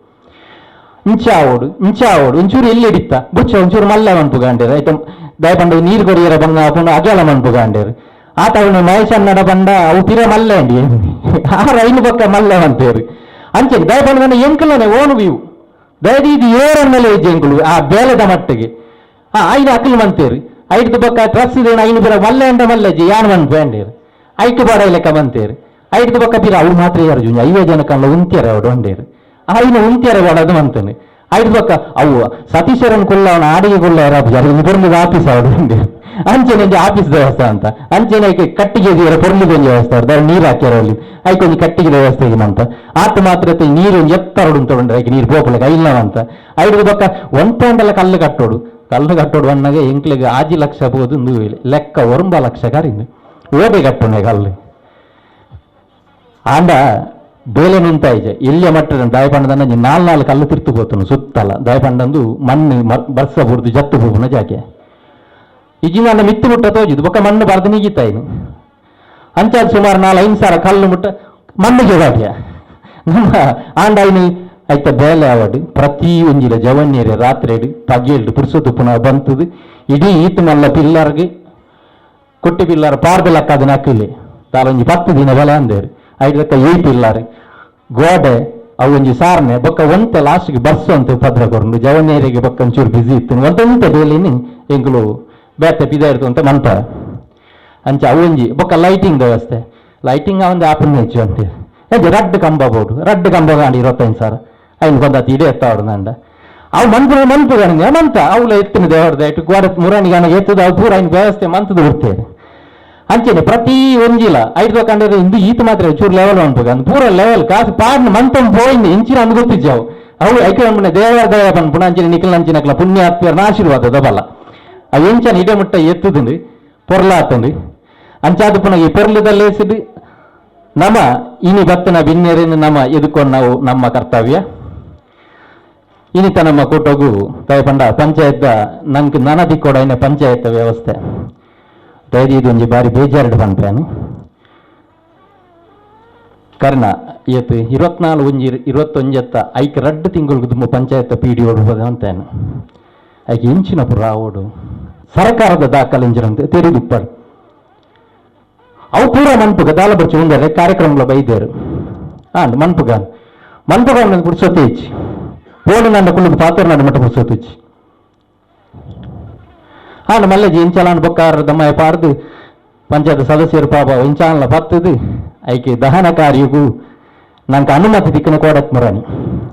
ಇಂಚಾವೋಡು ಇಂಚಾವೋಡು ಒಂಚೂರು ಎಲ್ಲಿ ಹಿಡಿತ ಬುಚ್ಚ ಒಂಚೂರು ಮಲ್ಲ ಮನ್ಪು ಗಾಂಡೇರು ಆಯ್ತು ದಯಪಂಡ ನೀರು ಕೊಡಿಯರ ಬಂಗ ಪುನಃ ಅಗಲ ಮನ್ಪು ಗಾಂಡೇರು ಆತ ಅವನು ಮಹೇಶನ್ನಡ ಬಂಡ ಅವು ಪಿರ ಮಲ್ಲೆ ಅಂಡಿ ಆ ರೈಲು ಪಕ್ಕ ಮಲ್ಲೆ ಅಂತೇರು ಅಂಚೆ ದಯಪಂಡ ನನ್ನ ಎಂಕಲನೆ ಓನು ವ್ಯೂ ದಯದೀದಿ ಏರನ್ನೆಲ್ಲ ಇಜ್ಜೆ ಎಂಕುಲು ಆ ಬೇಲೆದ ಮಟ್ಟಿಗೆ ಆ ಐದು ಅಕ್ಲು ಮಂತೇರು ಐದು ಪಕ್ಕ ಟ್ರಸ್ ಇದೆ ಐನು ಪಿರ ಮಲ್ಲೆ ಅಂಡ ಮಲ್ಲೆ ಯಾನ್ ಮನ್ಪು ಅಂಡೇರು ಐಕು ಬಾಡ ಲೆಕ್ಕ ಮಂತೇರು ಐದು ಪಕ್ಕ ಪಿರ ಅವ್ರು ಮಾತ್ರ ಯಾರು ಜೂನ್ 50 ಜನಕ್ಕಲ್ಲ ಉಂತ್ಯಾರ ಅವರು ಅಂಡೇರು ಐನು ಉಂತ್ಯಾರ ಬಾಡೋದು ಮಂತಾನೆ ಐದು ಬೊಕ್ಕ ಅವು ಸತೀಶರನ್ ಕುಲ್ಲ ಅವನ ಆಡಿಗೆ ಕುಲ್ಲ ಯಾರು ಪೊರ್ಲುದ ಆಫೀಸ್ ಅವಡು ಅಂಚೆನೆ ಒಂಜಿ ಆಫೀಸ್ ವ್ಯವಸ್ಥೆ ಅಂತ ಅಂಚೆನೆ ಐಕೆ ಕಟ್ಟಿಗೆ ಪೊರ್ಲುದ ಒಂಜಿ ವ್ಯವಸ್ಥೆ ಅವ್ರು ನೀರು ಹಾಕ್ಯಾರ ಅಲ್ಲಿ ಐಕೆ ಒಂಜಿ ಕಟ್ಟಿಗೆ ವ್ಯವಸ್ಥೆ ಅಂತ ಆತ ಮಾತ್ರ ನೀರು ಒಂಜಿ ಎತ್ತರಡು ಅಂತ ಉಂಡು ಐಕೆ ನೀರು ಪೋಪುಲಕ ಇಲ್ಲ ಅಂತ. ಐದು ಬೊಕ್ಕ ಒಂಟೆಂಡಲ ಕಲ್ಲು ಕಟ್ಟೋಡು ಕಲ್ಲು ಕಟ್ಟೋಡು ಅನ್ನಾಗ ಎಂಕ್ಲೆಗ್ 5 ಲಕ್ಷ ಬೋದು ಲೆಕ್ಕ 9 ಲಕ್ಷ ಕರಿಂದು ಓಡೆ ಕಟ್ಟುನೆ ಕಲ್ಲು ಆಂಡ ಬೇಲೆ ನುಂತಾಯಿಜೆ ಎಲ್ಲಿಯ ಮಟ್ಟದ ದಾಯಪಂಡದನ್ನ 4 4 ಕಲ್ಲು ತಿರ್ತು ಪೋತನು ಸುತ್ತಲ ದಾಯಪಂಡಂದು ಮಣ್ಣು ಬರ್ಸ ಬುಡ್ದು ಜತ್ತು ಹೋಗುನ ಜಾಕೆ ಇಜಿನ ಮಿತ್ತು ಮುಟ್ಟ ತೋಜಿದ್ದು ಬೊಕ್ಕ ಮಣ್ಣು ಬಾರ್ದು ನೀಗಿತ್ತಾಯಿನು ಅಂಚಾದ ಸುಮಾರು 4 5 ಸಾವಿರ ಕಲ್ಲು ಮುಟ್ಟ ಮಣ್ಣು ಜೋಗಾಟಿಯ ನಮ್ಮ ಆಂಡಾಯಿನಿ ಐತ ಬೇಲೆ ಆವಡು ಪ್ರತಿ ಒಂಜಿಲ ಜವನ್ಯರೆ ರಾತ್ರಿ ಪಗೆಲ್ಡು ಪುರ್ಸೊತ್ತು ಪುನಃ ಬಂತದು ಇಡೀ ಈತ ಮಲ್ಲ ಪಿಲ್ಲರ್ಗೆ ಕೊಟ್ಟಿ ಪಿಲ್ಲರ್ ಪಾರ್ದು ಲಕ್ಕದ ನಕ್ಕಿಲ್ಲಿ ತಾಲೊಂಜಿ 10 ದಿನ ಬೆಲೆ ಅಂದೇರು ಐದಕ್ಕ ಏ ಪಿಲ್ಲರ್ ಗೋಡೆ ಅವು ಒಂಜಿ ಸಾರ್ನೆ ಬೊಕ್ಕ ಒಂತೆ ಲಾಸ್ಟ್ಗೆ ಬರ್ಸು ಅಂತ ಪದ್ರ ಕೊರಂಡು ಜವನ್ಯರಿಗೆ ಬೊಕ್ಕ ಒಂಚೂರು ಬಿಸಿ ಇತ್ತು ಒಂತೊಂತೆ ಬೇಲಿನಿ ಎಂಕುಲು ಬೇತೆ ಪಿದ ಇರ್ತು ಅಂತ ಮಂತ ಅಂಚ ಅವು ಒಂಜಿ ಬೊಕ್ಕ ಲೈಟಿಂಗ್ ವ್ಯವಸ್ಥೆ ಲೈಟಿಂಗ್ ಒಂದು ಆಪನ್ ಹೆಚ್ಚು ಅಂತ ಹೆಜ್ಜೆ ರಡ್ಡು ಕಂಬ ಬೋಡು ರಡ್ಡು ಕಂಬ ಕಾಂಡಿ 25 ಸಾವಿರ ಐನು ಕೊಂದಾತಿ ಇಡೇ ಎತ್ತಾವಡು ನಂಡ ಅವು ಮನ್ಪು ಮನ್ಪು ಕಾಣಿದೆ ಮಂತ ಅವಳ ಎತ್ತಿನ ದೇವರದ ಇಟ್ಟು ಗೋಡೆ ಮುರಾಣಿಗಾನ ಎತ್ತದ ಅವು ಪೂರ ಐನು ವ್ಯವಸ್ಥೆ ಮಂತದ ಬಿಡ್ತೇವೆ. ಅಂಚೆನೆ ಪ್ರತಿ ಒಂಜಿಲ ಐದು ಕಂಡ್ರೆ ಇಂದು ಈತ ಮಾತ್ರ ಚೂರು ಲೆವೆಲ್ ಅನ್ಬೇಕು ಅಂದ್ ಪೂರ ಲೆವೆಲ್ ಕಾಸು ಪಾಡ್ನ ಮಂತಂ ಪೋಯಿಂದು ಇಂಚಿನ ಅಂದ್ ಗೊತ್ತಿಜ್ಜಾವು ಅವು ಐಕೆ ಅನ್ಪುಣ ದೇವರ ದಯ ಪನ್ಪುಣ ಅಂಚಿನ ನಿಖಲ್ ಅಂಚಿನಕ್ಲ ಪುಣ್ಯಾತ್ಮನ ಆಶೀರ್ವಾದ ದಬಲ ಅವು ಎಂಚನ ಇಡೆ ಮುಟ್ಟ ಎತ್ತುದುಂಡು ಪೊರ್ಲಾತುಂಡು ಅಂಚಾದ ಪುನಃ ಈ ಪೊರ್ಲುದಲ್ಲೇಸಿದು ನಮ್ಮ ಇನಿ ಬತ್ತನ ಬಿನ್ನೆರೇನು ನಮ್ಮ ಎದುಕೊಂಡು ನಾವು ನಮ್ಮ ಕರ್ತವ್ಯ. ಇನ್ನಿತ ನಮ್ಮ ಕೂಟೋಗು ದಯಪಂಡ ಪಂಚಾಯತ್ ನಂಗೆ ನನ ದಿಕ್ಕೋಡ ಪಂಚಾಯತ್ ವ್ಯವಸ್ಥೆ ದಯದಿ ಇದೊಂಜಿ ಬಾರಿ ಬೇಜಾರು ಪನ್ಪೇನು ಕಾರಣ ಏತ್ 24 ಒಂಜಿ 21 ಐಕ್ ರಡ್ಡು ತಿಂಗಳಿಗೆ ತುಂಬ ಪಂಚಾಯತ್ ಪಿ ಡಿ ಓಡುವುದು ಅಂತೇನು ಐಕೆ ಇಂಚಿನ ಪುರ ಓಡು ಸರ್ಕಾರದ ದಾಖಲೆ ಇಂಚಿನಂತೆ ತೆರೆದುಪ್ಪಡು ಅವು ಪೂರ ಮನ್ಪುಗ ದಾಲ ಬಚ್ಚು ಉಂದರೆ ಕಾರ್ಯಕ್ರಮಗಳ ಬೈದೇರು ಆಂಡ್ ಮನ್ಪುಗ ಮನ್ಪುಗ ಪುರ್ಸೊತ್ತು ಇಚ್ಚಿ ಓಡು ನನ್ನ ಕುಳ್ಳು ಪಾತ್ರ ನನ್ನ ಮಟ್ಟ ಪುರ್ಸೊತ್ತು ಇಚ್ಚಿ ಆಂಡ್ ಮಲ್ಲೆಜಿ ಇಂಚಾಲಾನ್ ಬೊಕ್ಕಾರ ದಮ್ಮಯ್ಯ ಪಾರ್ದು ಪಂಚಾಯತ್ ಸದಸ್ಯರು ಪಾಪ ಇಂಚಾಲ ಪತ್ತದು ಐಕೆ ದಹನ ಕಾರ್ಯಕ್ಕೂ ನಂಗೆ ಅನುಮತಿ ದಿಕ್ಕನ ಕೋಡಕ್ ಮುರಾಣಿ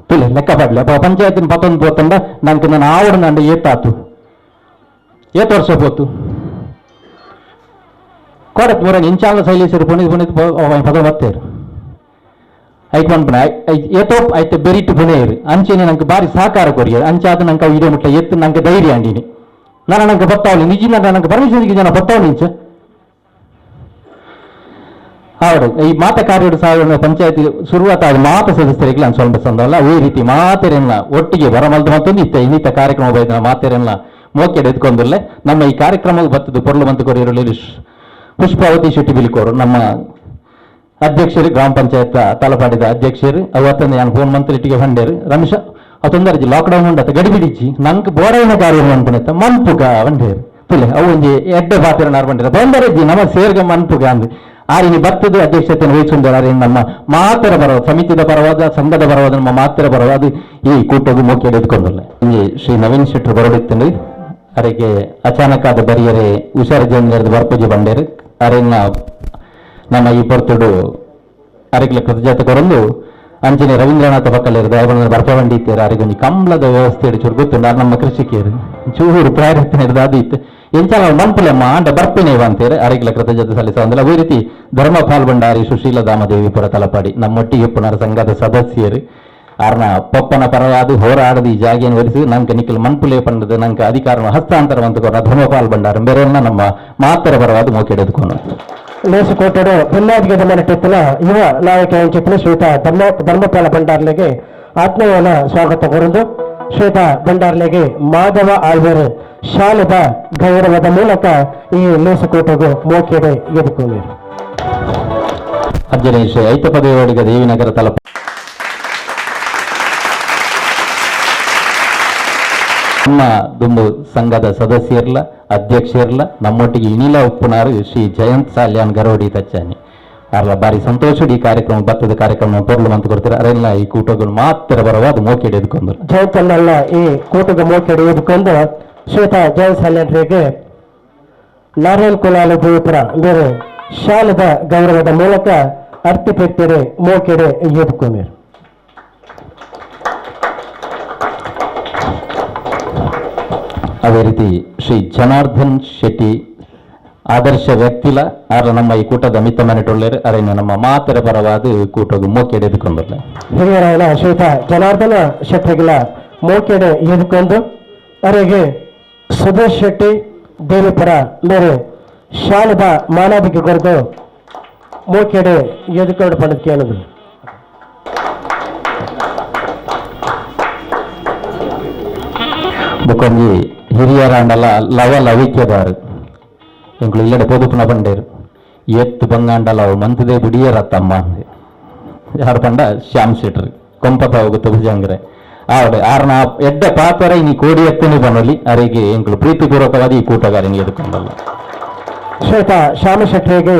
ತುಲೆ ಲೆಕ್ಕ ಪಡ್ಲೆ ಅಪ್ಪ ಪಂಚಾಯತ್ನ ಪತ್ತೊಂದು ಪೋತಂಡ ನಂಗೆ ನಾನು ಆವಡು ನಂಡ ಏತಾತು ಏತ್ ವರ್ಷ ಪೋತು ಕೋಡಕ್ ಮುರಾಣಿ ಇಂಚಾಲ ಶೈಲೇಶ್ವರ ಪುಣಿದ್ ಪುಣಿದ್ ಪದ ಬತ್ತೇರು ಐಕ್ ಪನ್ಪುಣ ಏತೋ ಐತೆ ಬೆರಿಟ್ಟು ಪುಣೇರು ಅಂಚೆನೆ ನಂಗೆ ಬಾರಿ ಸಹಕಾರ ಕೊರಿಯರು ಅಂಚಾದ ನಂಗೆ ಇಡೇ ಮುಟ್ಟ ಎತ್ತು ನಂಗೆ ಧೈರ್ಯ ಅಂಡಿನಿ ನಾನು ನಂಗೆ ಬತ್ತಾವಳಿ ನಿಜ ನನಗೆ ಪರ್ಮಿಷನ್ ಜನ ಬತ್ತಾವಳಿ ಇಂಚ ಹೌದು ಈ ಮಾತ ಕಾರ್ಯಡು ಸಾವಿರ ಪಂಚಾಯತಿ ಶುರುವಾತ ಮಾತ ಸದಸ್ಯರಿಗೆ ನಾನು ಸ್ವಲ್ಪ ಸಂದಲ್ಲ ಅದೇ ರೀತಿ ಮಾತೆರೆಲ್ಲ ಒಟ್ಟಿಗೆ ಬರಮಲ್ದು ಮತ್ತೊಂದು ಇತ್ತ ಇನ್ನಿತ ಕಾರ್ಯಕ್ರಮ ಬೈದ ಮಾತೆರೆಲ್ಲ ಮೋಕೆಡೆ ಎತ್ಕೊಂದಿಲ್ಲ ನಮ್ಮ ಈ ಕಾರ್ಯಕ್ರಮಕ್ಕೆ ಬತ್ತದು ಪೊರ್ಲು ಮಂತು ಕೊರಿಯರು ಪುಷ್ಪಾವತಿ ಶೆಟ್ಟಿ ಬಿಲಿಕೋರು ನಮ್ಮ ಅಧ್ಯಕ್ಷರು ಗ್ರಾಮ ಪಂಚಾಯತ್ ತಲಪಾಡಿದ ಅಧ್ಯಕ್ಷರು ಅವತ್ತೊಂದು ನಾನು ಫೋನ್ ಮಂತ್ರಿಟ್ಟಿಗೆ ಬಂಡೇರು ರಮೇಶ ತೊಂದರೆ ಲಾಕ್ಡೌನ್ ಉಂಡತ್ತ ಗಡಿಬಿಡಿಚಿ ನಂಗೆ ಬೋರೈನ ಕಾರ್ಯ ಅನ್ಪುಣೆತ್ತ ಮನ್ಪುಗ ಬಂಡೇರು ತುಲೆ ಅವು ಒಂಜಿ ಎಡ್ಡೆ ಪಾತ್ರ ಬಂಡಿರ ತೊಂದರೆ ನಮ್ಮ ಸೇರ್ಗ ಮನ್ಪುಗ ಅಂದು ಆರಿನಿ ಬರ್ತದೆ ಅಧ್ಯಕ್ಷತೆಯನ್ನು ವಹಿಸಿಕೊಂಡಾರೆ ನಮ್ಮ ಮಾತರ ಪರವಾದ ಸಮಿತಿದ ಪರವಾದ ಸಂಘದ ಪರವಾದ ನಮ್ಮ ಮಾತರ ಪರವಾದ ಈ ಕೂಟಗೂ ಮೋಕೆ ಎದ್ಕೊಂಡಿಲ್ಲ. ಇಲ್ಲಿ ಶ್ರೀ ನವೀನ್ ಶೆಟ್ಟರು ಬರಡಿತ್ತಂದು ಅರೆಗೆ ಅಚಾನಕಾದ ಬರಿಯರೆ ಹುಷಾರು ಜನ ಬರ್ಪೂಜೆ ಬಂಡೇರು ಅರೆನ್ನ ನಮ್ಮ ಈ ಪೊರ್ತುಡು ಅರೆಗ್ಲ ಕೃತಜಾತ ಕೊರಂದು ಅಂಚನೆ ರವೀಂದ್ರನಾಥ ಪಕ್ಕಲೇರು ದಯಬಂದ ಬರ್ಪ ಬಂಡಿತ್ತೀರ ಅರೆಗೊಂಜಿ ಕಂಬಳದ ವ್ಯವಸ್ಥೆ ಚೂರು ಗೊತ್ತುಂಡು ನಮ್ಮ ಕೃಷಿಕರು ಚೂರು ಪ್ರಯತ್ನ ಹಿಡಿದು ಅದು ಇತ್ತು ಎಂಚಾಲ ಮನ್ಪುಲೆಮ್ಮ ಆಂಡ ಬರ್ಪಿನೇ ಅಂತೀರ ಅರೆಗ್ಲ ಕೃತಜಾತ ಸಲ್ಲಿಸ ಅದೇ ರೀತಿ ಧರ್ಮ ಪಾಲ್ಬಂಡಾರಿ ಸುಶೀಲ ದಾಮದೇವಿಪುರ ತಲಪಾಡಿ ನಮ್ಮೊಟ್ಟಿಗೆ ಪುನರ್ ಸಂಘದ ಸದಸ್ಯರು ಆರ್ನ ಪಪ್ಪನ ಪರವಾದ ಹೋರಾಡದ ಈ ಜಾಗೆಯನ್ನು ಒರೆಸಿ ನಂಗೆ ನಿಖಲ್ ಮನ್ಪುಲೆ ಪಂಡದ ನಂಗೆ ಅಧಿಕಾರ ಹಸ್ತಾಂತರ ಅಂತ ಧರ್ಮಪಾಲ್ ಭಂಡಾರ ಬೇರೆ ನಮ್ಮ ಮಾತರ ಪರವಾದ ಮೋಕೆಡೆದುಕೊಂಡು ಲೇಸುಕೋಟೆಡು ಬೆಲ್ಲಾದಿಗೆ ಮನಟೆತ್ತಲ ಯುವ ನಾಯಕ ಎಂಚಿಪ್ಪನ ಶ್ವೇತ ಧರ್ಮಪಾಲ ಭಂಡಾರ್ಲೆಗೆ ಆತ್ಮೀಯನ ಸ್ವಾಗತ ಕೋರಂದು ಶ್ವೇತ ಭಂಡಾರ್ಲೆಗೆ ಮಾಧವ ಆಳ್ವರು ಶಾಲೆದ ಗೌರವದ ಮೂಲಕ ಈ ಲೇಸುಕೋಟೆಗೂ ಮೋಕೆಡೆ ಎದುಕೊಂಡಿರು. ಅರ್ಜುನ ಶ್ರೀ ಐತಪದೇವಡಿಗ ದೇವಿನಗರ ತಲಪ ನಮ್ಮ ದುಂಬು ಸಂಘದ ಸದಸ್ಯರ್ಲ ಅಧ್ಯಕ್ಷರ್ಲ ನಮ್ಮೊಟ್ಟಿಗೆ ಇನಿಲ ಉಪ್ಪುನಾರು ಶ್ರೀ ಜಯಂತ್ ಸಾಲ್ಯಾನ್ ಗರೋಡಿ ತಚ್ಚಾನಿ ಅರ್ಲ ಬಾರಿ ಸಂತೋಷ ಈ ಕಾರ್ಯಕ್ರಮ ಭತ್ತದ ಕಾರ್ಯಕ್ರಮ ಪೊರ್ಲು ಅಂತ ಕೊಡ್ತಾರೆ ಅರೆಲ್ಲ ಈ ಕೂಟಗಳು ಮಾತ್ರ ಬರವಾದ ಮೋಕೆಡೆ ಎದ್ಕೊಂಡು ಜಯಂತನ್ನೆಲ್ಲ ಈ ಕೂಟದ ಮೋಕೆಡೆ ಎದ್ಕೊಂಡು ಶ್ವೇತಾ ಜಯಂತ್ ಸಾಲ್ಯಾನ್ರಿಗೆ ನಾರಾಯಣ್ ಕುಲಾಲ ದೇವಪುರ ಬೇರೆ ಶಾಲದ ಗೌರವದ ಮೂಲಕ ಅರ್ಪಿತಿರ್ತೀರಿ ಮೋಕೆಡೆ ಎದ್ಕೊಂಡಿರು. ಅದೇ ರೀತಿ ಶ್ರೀ ಜನಾರ್ದನ್ ಶೆಟ್ಟಿ ಆದರ್ಶ ವ್ಯಕ್ತಿಲ ಆರ ನಮ್ಮ ಈ ಕೂಟದ ಮಿತ್ತ ಮನೆಟೊಳ್ಳೆರ್ ಅರೇನು ನಮ್ಮ ಮಾತರ ಪರವಾದ ಕೂಟದ ಮೋಕೆಡೆ ಎದುಕೊಂಡಲ್ಲ. ಹಿರಿಯರಾಯನ ಶ್ರೀಯುತ ಜನಾರ್ದನ ಶೆಟ್ಟಿಗಳ ಮೋಕೆಡೆ ಎದುಕೊಂಡು ಅರೆಗೆ ಸುದೇಶ್ ಶೆಟ್ಟಿ ದೇವಿಪುರ ಮೇರೆ ಶಾಲದ ಮಾನಾದಿಗೆ ಕೊರೆದು ಮೋಕೆಡೆ ಎದುಕೊಂಡು ಪಡೆದಕ್ಕೆ ಅನ್ನೋದು. ಬುಕ್ಕೊಂಜಿ ಹಿರಿಯರಾಂಡಲ ಲವ ಲವಿಕ್ಯದಾರು ಎಂಕುಲು ಇಲ್ಲಡೆ ಪೋದುಪುನ ಪಂಡೇರು ಎತ್ತು ಬಂಗಾಂಡಲ ಅವು ಮಂತದೇ ಬಿಡಿಯರ ತಮ್ಮ ಅಂದೆ ಯಾರು ಪಂಡ ಶ್ಯಾಮ್ ಶೆಟ್ರು ಕೊಂಪತ ಹೋಗುತ್ತೆ ಭುಜಂಗ್ರೆ ಆವಡೆ ಆರ್ನ ಎಡ್ಡ ಪಾತ್ರ ಇನಿ ಕೋಡಿ ಎತ್ತನೆ ಬನ್ನೊಲಿ ಅರೆಗೆ ಎಂಕುಲು ಪ್ರೀತಿಪೂರ್ವಕವಾದ ಈ ಕೂಟಗಾರನಿಗೆ ಎದುಕೊಂಡಲ್ಲ. ಶ್ವೇತ ಶ್ಯಾಮ ಶೆಟ್ಟರಿಗೆ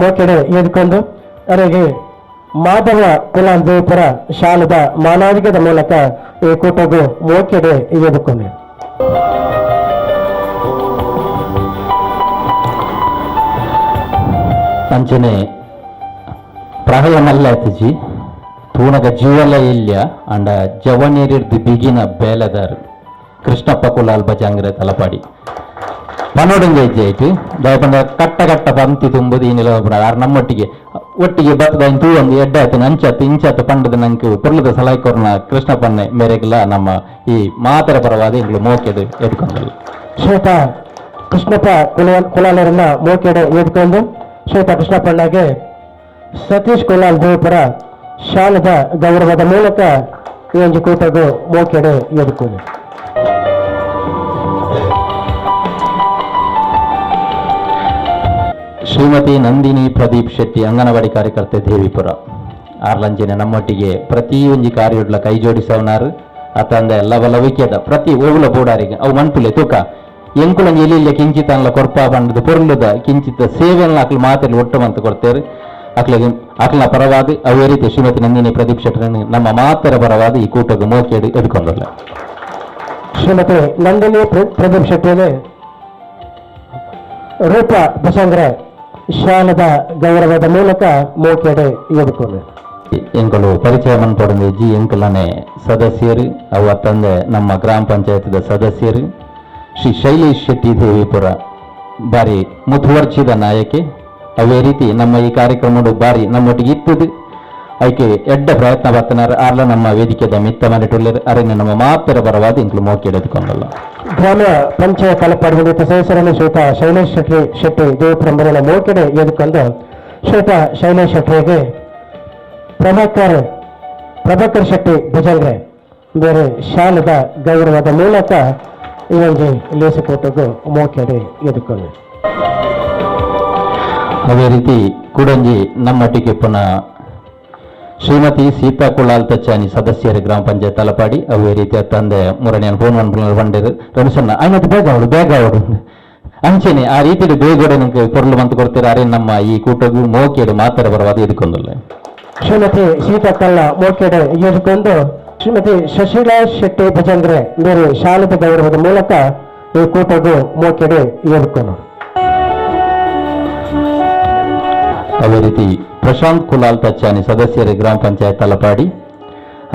ಮೋಕೆಡೆ ಎದುಕೊಂಡು ಅರೆಗೆ ಮಾಧವ ಕುಲಾಲ್ ದೇವಪುರ ಶಾಲದ ಮಾನಾದಿಗದ ಮೂಲಕ ಈ ಕೂಟಗೂ ಮೋಕೆಡೆ ಎದುಕೊಂಡೆ. ಅಂಚನೆ ಪ್ರಾಯ ಮಲ್ಲ ಅತಿಜಿ ತೂನಗ ಜೀವಲ ಇಲ್ಯ ಅಂಡ ಜವನೇರಿರ್ದು ಬಿಗಿನ ಬೇಲೆದಾರ್ ಕೃಷ್ಣಪ್ಪ ಕುಲಾಲ್ ಬಜಾಂಗ್ರೆ ತಲಪಾಡಿ ಪನೋಡಂಗೆ ಹೆಜ್ಜೆ ಆಯ್ತು ದಯಪಂಡ ಕಟ್ಟ ಕಟ್ಟ ಪಂಕ್ತಿ ತುಂಬುದು ಈ ನಿಲ ಆರ್ ನಮ್ಮೊಟ್ಟಿಗೆ ಒಟ್ಟಿಗೆ ಬತ್ತದ ತೂ ಒಂದು ಎಡ್ಡ ಆಯ್ತು ನಂಚಾತು ಇಂಚಾತು ಪಂಡದ ನಂಗೆ ಪೊರ್ಲದ ಸಲಹೆ ಕೃಷ್ಣಪ್ಪನ್ನೆ ಮೇರೆಗೆಲ್ಲ ನಮ್ಮ ಈ ಮಾತರ ಪರವಾದ ಇಂಗ್ಲು ಮೋಕೆದು ಎದ್ಕೊಂಡಲ್ಲ. ಶ್ವೇತಾ ಕೃಷ್ಣಪ್ಪ ಕುಲಾಲರನ್ನ ಮೋಕೆಡೆ ಎದ್ಕೊಂಡು ಶ್ವೇತಾ ಕೃಷ್ಣಪ್ಪಣ್ಣಗೆ ಸತೀಶ್ ಕುಲಾಲ್ ದೇವಪುರ ಶಾಲದ ಗೌರವದ ಮೂಲಕ ಈ ಒಂದು ಕೂಟಗೂ ಮೋಕೆಡೆ ಎದುಕೊಂಡು. ಶ್ರೀಮತಿ ನಂದಿನಿ ಪ್ರದೀಪ್ ಶೆಟ್ಟಿ ಅಂಗನವಾಡಿ ಕಾರ್ಯಕರ್ತೆ ದೇವಿಪುರ ಆರ್ಲಂಜಿನ ನಮ್ಮೊಟ್ಟಿಗೆ ಪ್ರತಿಯೊಂಜಿ ಕಾರ್ಯೊಡ್ಲ ಕೈ ಜೋಡಿಸವನಾರು ಅತಂದ ಎಲ್ಲ ಬಲವಿಕೆದ ಪ್ರತಿ ಓವುಲ ಬೋಡಾರಿಗೆ ಅವು ಮನ್ಪುಲೆ ತೂಕ ಎಂಕುಲಂಜಿ ಎಲ್ಲಿ ಕಿಂಚಿತ ಅನ್ಲ ಕೊರ್ಪ ಪಂಡದ ಪೊರ್ಲುದ ಕಿಂಚಿತ ಸೇವೆಲ್ಲ ಅಕ್ಲು ಮಾತಲ್ಲಿ ಒಟ್ಟು ಮಂತು ಕೊಡ್ತೇವೆ ಅಕ್ಲಿಗೆ ಅಕ್ಲ ಪರವಾದ ಅವೇ ರೀತಿ ಶ್ರೀಮತಿ ನಂದಿನಿ ಪ್ರದೀಪ್ ಶೆಟ್ಟರನ್ನು ನಮ್ಮ ಮಾತರ ಪರವಾದ ಈ ಕೂಟದ ಮೋಕೆಡು ಎದುಕೊಂಡಲ್ಲ. ಶ್ರೀಮತಿ ನಂದಿನಿ ಪ್ರದೀಪ್ ಶೆಟ್ಟಿನೇ ರೂಪ ಬಸಂಗ್ರೆ ಶಾಲದ ಗೌರವದ ಮೂಲಕ ಮೋಕೆಡೆ ಎದುಕೊಂಡೆ. ಎಂಕಲು ಪರಿಚಯ ಮನ್ಪೊಡಂದು ಜಿ ಎಂಕಲನೆ ಸದಸ್ಯರು ಅವ ತಂದೆ ನಮ್ಮ ಗ್ರಾಮ ಪಂಚಾಯತ್ದ ಸದಸ್ಯರು ಶ್ರೀ ಶೈಲೇಶ್ ಶೆಟ್ಟಿ ದೇವಿಪುರ ಬಾರಿ ಮುತುವರ್ಚಿದ ನಾಯಕೆ. ಅವೇ ರೀತಿ ನಮ್ಮ ಈ ಕಾರ್ಯಕ್ರಮಡು ಬಾರಿ ನಮ್ಮೊಟ್ಟಿಗೆ ಇತ್ತದು ಐಕೆ ಎಡ್ಡ ಪ್ರಯತ್ನ ಬರ್ತನಾರ ಆರ್ಲ ನಮ್ಮ ವೇದಿಕೆದ ಮಿತ್ತ ಮನೆಟುಲ್ಲೆರ್ ಅರೆನ ನಮ್ಮ ಮಾತರ ಪರವಾದ ಇಂಕ್ಲು ಮೋಕೆ ಎದುಕೊಂಡಲ್ಲ. ಗ್ರಾಮ ಪಂಚಾಯತ್ ತಲಪಾಡಿ ಸದಸ್ಯರನ್ನು ಶ್ವೇತಾ ಶೈಲೇಶ್ ಶೆಟ್ಟಿ ಶೆಟ್ಟಿ ದೇವಪುರ ಬರಲ ಮೋಕೆಡೆ ಎದುಕೊಂಡು ಶ್ವೇತಾ ಶೈಲೇಶ್ ಶೆಟ್ಟಿಗೆ ಪ್ರಭಾಕರ್ ಶೆಟ್ಟಿ ಭಜಂಗ್ರೆ ಬೇರೆ ಶಾಲದ ಗೌರವದ ಮೂಲಕ ಈ ಒಂದು ಲೇಸಕೋಟಗೂ ಮೋಕೆಡೆ ಎದುಕೊಂಡು. ಅದೇ ರೀತಿ ಕೂಡಂಜಿ ನಮ್ಮೊಟ್ಟಿಗೆ ಪುನಃ ಶ್ರೀಮತಿ ಸೀತಾ ಕುಳಾಲ್ ತಚ್ಚಾನಿ ಸದಸ್ಯರು ಗ್ರಾಮ ಪಂಚಾಯತ್ ತಲಪಾಡಿ ಅವೇ ರೀತಿಯ ತಂದೆ ಮುರಣಿಯನ್ನು ಫೋನ್ ಬಂಡೇರು ರಮೇಶಣ್ಣ ಆಯ್ನದು ಬೇಗ ಅವಳು ಬೇಗ ಅವಳು ಅಂಚೆನೆ ಆ ರೀತಿಯಲ್ಲಿ ಬೇಗೋಡೆ ನಂಗೆ ಪೊರ್ಲು ಮಂತು ಕೊಡ್ತೀರ ಅರೆ ನಮ್ಮ ಈ ಕೂಟಗೂ ಮೋಕೆಡು ಮಾತರ ಬರವಾದ ಎದುಕೊಂಡಲ್ಲ. ಶ್ರೀಮತಿ ಸೀತಾ ಕಲ್ಲ ಮೋಕೆಡೆ ಎದುಕೊಂಡು ಶ್ರೀಮತಿ ಶಶಿಲಾ ಶೆಟ್ಟಿ ಭಜಂಗ್ರೆ ಬೇರೆ ಶಾಲದ ಗೌರವದ ಮೂಲಕ ಈ ಕೂಟಗೂ ಮೋಕೆಡೆ ಎದುಕೊಂಡು. ಅದೇ ರೀತಿ ಪ್ರಶಾಂತ್ ಕುಲಾಲ್ ತಚ್ಚಾನಿ ಸದಸ್ಯರು ಗ್ರಾಮ ಪಂಚಾಯತ್ ತಲಪಾಡಿ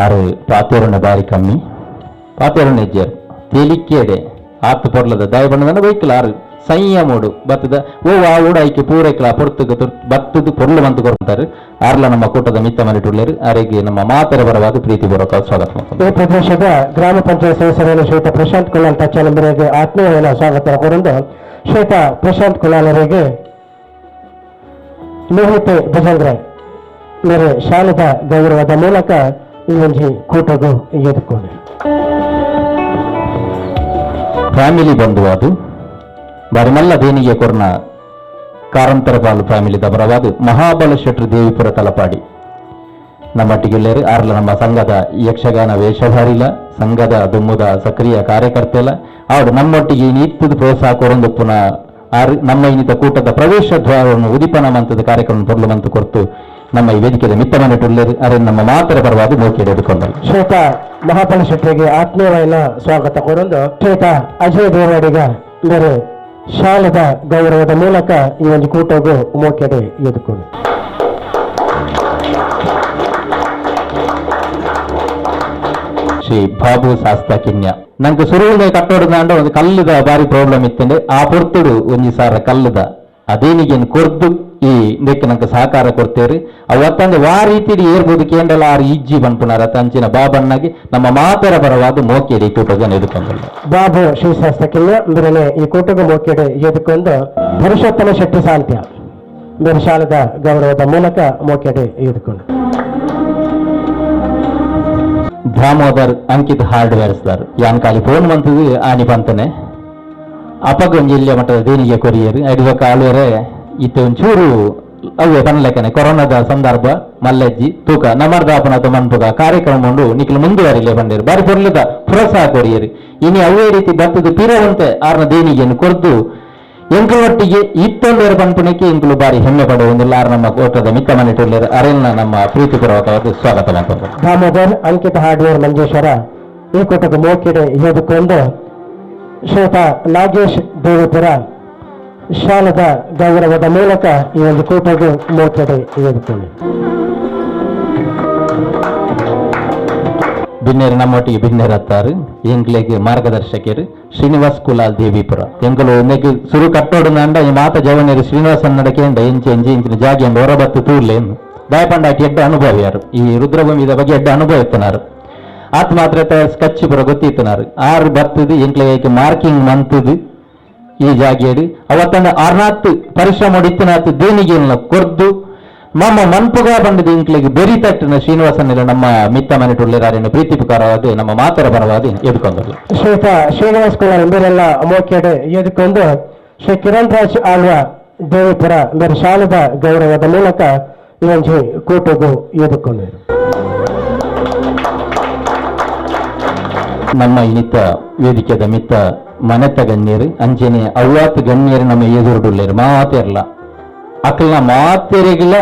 ಆರು ಪಾತೇರುಣ ಬಾರಿ ಕಮ್ಮಿ ಪಾತೇರುಣ ಹೆಜ್ಜೆರು ತೇಲಿಕ್ಕೆಡೆ ಆತ್ ಪೊರ್ಲದ ದಾಯ ಬಣ್ಣದನ್ನ ಬೈಕಲ ಆರು ಸಂಯಮೋಡು ಬತ್ತದ ಓ ಆ ಓಡ ಐಕೆ ಪೂರೈಕಲ ಪೊರ್ತುಗ ಬತ್ತದ ಪೊರ್ಲು ಮಂತು ಕೊಡ್ತಾರೆ ಆರ್ಲ ನಮ್ಮ ಕೂಟದ ಮಿತ್ತ ಮನೆಟುಳ್ಳೇರು ಆರಿಗೆ ನಮ್ಮ ಮಾತರ ಪರವಾದ ಪ್ರೀತಿ ಪೂರ್ವಕ ಸ್ವಾಗತ. ಈ ಪ್ರದೇಶದ ಗ್ರಾಮ ಪಂಚಾಯತ್ ಸದಸ್ಯರಾದ ಶ್ವೇತ ಪ್ರಶಾಂತ್ ಕುಲಾಲ್ ತಚ್ಚಾನಿ ಆತ್ಮೀಯವಾದ ಸ್ವಾಗತ ಕೋರಂದು ಶ್ವೇತ ಪ್ರಶಾಂತ್ ಕುಲಾಲರಿಗೆ ಲೋಹಿತೆ ಭಜಂಗ್ರೆ ಮೇರೆ ಶಾಲದ ಗೌರವದ ಮೂಲಕ ಈ ಒಂದು ಕೂಟಗೂ ಎದುಕೊಂಡು. ಫ್ಯಾಮಿಲಿ ಬಂಧು ಅದು ಬಾರಿಮಲ್ಲ ದೇಣಿಗೆ ಕೊರ್ನ ಕಾರಂತರ ಪಾಲು ಫ್ಯಾಮಿಲಿ ದಬರವಾದ ಮಹಾಬಲ ಶೆಟ್ರು ದೇವಿಪುರ ತಲಪಾಡಿ ನಮ್ಮ ಟಿಗಿಲ್ಲೇರು ಆರ್ಲ ನಮ್ಮ ಸಂಘದ ಯಕ್ಷಗಾನ ವೇಷಧಾರಿಲ ಸಂಘದ ದುಮ್ಮುದ ಸಕ್ರಿಯ ಕಾರ್ಯಕರ್ತೆಲ ಆಡು ನಮ್ಮೊಟ್ಟಿಗೆ ನಿತ್ಯದ ಪ್ರೋತ್ಸಾಹ ಕೊರೊಂದು ಪುನಃ ಆರು ನಮ್ಮ ಇನ್ನಿತ ಕೂಟದ ಪ್ರವೇಶ ದ್ವಾರವನ್ನು ಉದಿಪನ ಮಂತದ ಕಾರ್ಯಕ್ರಮ ಪೊರ್ಲು ಮಂತು ಕೊರ್ತು ನಮ್ಮ ಈ ವೇದಿಕೆಯ ಮಿತ್ತ ಮನೆಟುಲ್ಲೇರು ಅರೆ ನಮ್ಮ ಮಾತರ ಪರವಾದ ಮೋಕೆಡೆ ಎದುಕೊಂಡಲ್ಲ. ಶ್ವೇತಾ ಮಹಾಬಲ ಶೆಟ್ಟಿಗೆ ಆತ್ಮೀಯವಾದ ಸ್ವಾಗತ ಕೋರೊಂದು ಶ್ವೇತಾ ಅಜಯ್ ದೇವಾಡಿಗ ಬೇರೆ ಶಾಲದ ಗೌರವದ ಮೂಲಕ ಈ ಒಂದು ಕೂಟಗೂ ಮೋಕೆಡೆ ಎದುಕೊಂಡು. ಶ್ರೀ ಬಾಬು ಶಾಸ್ತಾ ಕಿನ್ಯ. ನಂಗೆ ಸುರುವಿನ ಕಟ್ಟೋಡದಾಂಡ ಒಂದು ಕಲ್ಲುದ ಬಾರಿ ಪ್ರಾಬ್ಲಮ್ ಇತ್ತಂಡೆ. ಆ ಪೊರ್ತುಡು ಒಂಜಿ ಸಾರ ಕಲ್ಲುದ ಅದೇನಿಗೇನು ಕೊರ್ದು ಈ ಇದಕ್ಕೆ ನಂಗೆ ಸಹಕಾರ ಕೊಡ್ತೇರಿ. ಅವತ್ತಂದೆ ವಾ ರೀತಿಯಲ್ಲಿ ಏರ್ಬೋದು ಕೇಂದ್ರಲ ಆರು ಇಜ್ಜಿ ಪನ್ಪುನಾರ ತಂಚಿನ ಬಾಬಣ್ಣಗೆ ನಮ್ಮ ಮಾತರ ಪರವಾದ ಮೋಕೇಡಿ ಕೂಟದ ಎದುಕೊಂಡಲ್ಲ. ಬಾಬು ಶ್ರೀಶಾಸ್ತ್ರಕಿಲ್ಲ ಮೇರೆನೆ ಈ ಕೂಟದ ಮೋಕೆಡೆ ಎದುಕೊಂಡು ಪುರುಷೋತ್ತಮ ಶೆಟ್ಟಿ ಸಾಂತ್ಯ ಮೇರೆ ಶಾಲದ ಗೌರವದ ಮೂಲಕ ಮೋಕೆಡೆ ಎದುಕೊಂಡು. ದಾಮೋದರ್ ಅಂಕಿತ್ ಹಾರ್ಡ್ವೇರ್ಸ್ ದಾರ್ ಯಾನ್ ಖಾಲಿ ಫೋನ್ ಮಂತದು ಆನಿ ಪಂತನೆ ಅಪಗ ಒಂಜಿ ಇಲ್ಲಿಯ ಮಟ್ಟದ ದೇಣಿಗೆ ಕೊರಿಯರು ಐದು ಆಳುವರೆ ಇತ್ತೆ ಒಂಚೂರು ಅವೇ ಪನ್ಲೆಕ್ಕನೆ ಕೊರೋನಾದ ಸಂದರ್ಭ ಮಲ್ಲೆಜ್ಜಿ ತೂಕ ನಮರ್ದಾಪನದ ಮನ್ಪುಗ ಕಾರ್ಯಕ್ರಮ ಉಂಡು ನಿಖಲು ಮುಂದುವರಿಲೆ ಬಂದಿರು ಬಾರಿ ಪೊರ್ಲುದ ಪ್ರೋತ್ಸಾಹ ಕೊರಿಯರು. ಇನಿ ಅವೇ ರೀತಿ ಬರ್ತದ ಪಿರವಂತೆ ಆರ್ನ ದೇಣಿಗೆಯನ್ನು ಕೊರ್ದು ಎಂಕಲೊಟ್ಟಿಗೆ ಇತ್ತೊಂದೇರು ಪನ್ಪುಣಿಕೆ ಎಂಕುಲು ಬಾರಿ ಹೆಮ್ಮೆ ಪಡುವುದಿಲ್ಲ. ಆರ್ ನಮ್ಮ ಕೋಟದ ಮಿತ್ತ ಮನೆ ಅರೆಲ್ನ ನಮ್ಮ ಪ್ರೀತಿಪೂರ್ವಕವಾದ ಸ್ವಾಗತ ಮಾಡ್ಕೊಂಡು. ದಾಮೋದರ್ ಅಂಕಿತ ಹಾರ್ಡ್ವೇರ್ ಮಂಜೇಶ್ವರ ಈ ಕೂಟದ ಮೋಕೆಡೆ ಎದುಕೊಂಡು ಶ್ವೇತ ನಾಗೇಶ್ ದೇವಪುರ ಶಾಲದ ಗೌರವದ ಮೂಲಕ ಈ ಒಂದು ಕೂಟದ ಮೋಕೆಡೆ ಎದುಕೊಂಡು. ಬಿನ್ನೇರು ನಮ್ಮೊಟ್ಟಿಗೆ ಬಿನ್ನೇರು ಹತ್ತಾರು ಎಂಕ್ಲೆಗ್ ಮಾರ್ಗದರ್ಶಕರು ಶ್ರೀನಿವಾಸ್ ಕುಲಾಲ್ ದೇವಿಪುರ ಎಂಕುಲು ನೆಗ್ ಸುರು ಕಟ್ಟೋಡು ನಂಡ ಈ ಮಾತ ಜವನೇರು ಶ್ರೀನಿವಾಸ ನಡಕೇಂಡ ಎಂಚೆ ಎಂಚೆ ಇಂಚಿನ ಜಾಗಿ ಅಂಡ ಹೊರಬತ್ತು ತೂರ್ಲೇನು ದಾಯಪಂಡ ಎಡ್ಡ ಅನುಭವ ಯಾರು ಈ ರುದ್ರಭೂಮಿದ ಬಗ್ಗೆ ಎಡ್ಡ ಅನುಭವ ಇತ್ತನಾರು ಆತ್ ಮಾತ್ರ ಸ್ಕಚ್ ಪುರ ಗೊತ್ತಿತ್ತನಾರು ಆರು ಬರ್ತದು ಎಂಕ್ಲೆಗ್ ಮಾರ್ಕಿಂಗ್ ಮಂತದು ಈ ಜಾಗಿಯಡು ಅವತ್ತಂಡ ಆರ್ನಾತ್ ಪರಿಶ್ರಮ ಇತ್ತನಾತ್ ದೇಣಿಗೆ ಕೊರ್ದು ನಮ್ಮ ಮನ್ಪುಗ ಬಂದದ ಇಂಕ್ಲೆಗ್ ಬೆರಿ ತಟ್ಟಿನ ಶ್ರೀನಿವಾಸನೆಲ್ಲ ನಮ್ಮ ಮಿತ್ತ ಮನೆ ಟುಳ್ಳೆರಾರಿನ ಪ್ರೀತಿಪುಕಾರವಾದ ನಮ್ಮ ಮಾತರ ಪರವಾದ ಎದುಕೊಂಡರು. ಶ್ರೀತ ಶ್ರೀನಿವಾಸ್ ಕುಮಾರ್ ಎಂಬರೆಲ್ಲ ಮೋಕೆಡೆ ಎದುಕೊಂಡು ಶ್ರೀ ಕಿರಣ್ ರಾಜ್ ಆಳ್ವ ದೇವಿಪುರ ಮೇರೆ ಶಾಲದ ಗೌರವದ ಮೂಲಕ ಈ ಒಂಜಿ ಕೂಟಗು ಎದುಕೊಂಡರು. ನಮ್ಮ ಇನಿತ ವೇದಿಕೆದ ಮಿತ್ತ ಮನೆತ ಗಣ್ಯರು ಅಂಚೆನೆ ಅವ್ವಾತ್ ಗಣ್ಯರು ನಮ್ಮ ಎದುರುಡುಳ್ಳೇರು ಮಾತೆರ್ಲ ಅಕ್ಕಲ್ನ ಮಾತೆರೆಗಿಲ್ಲ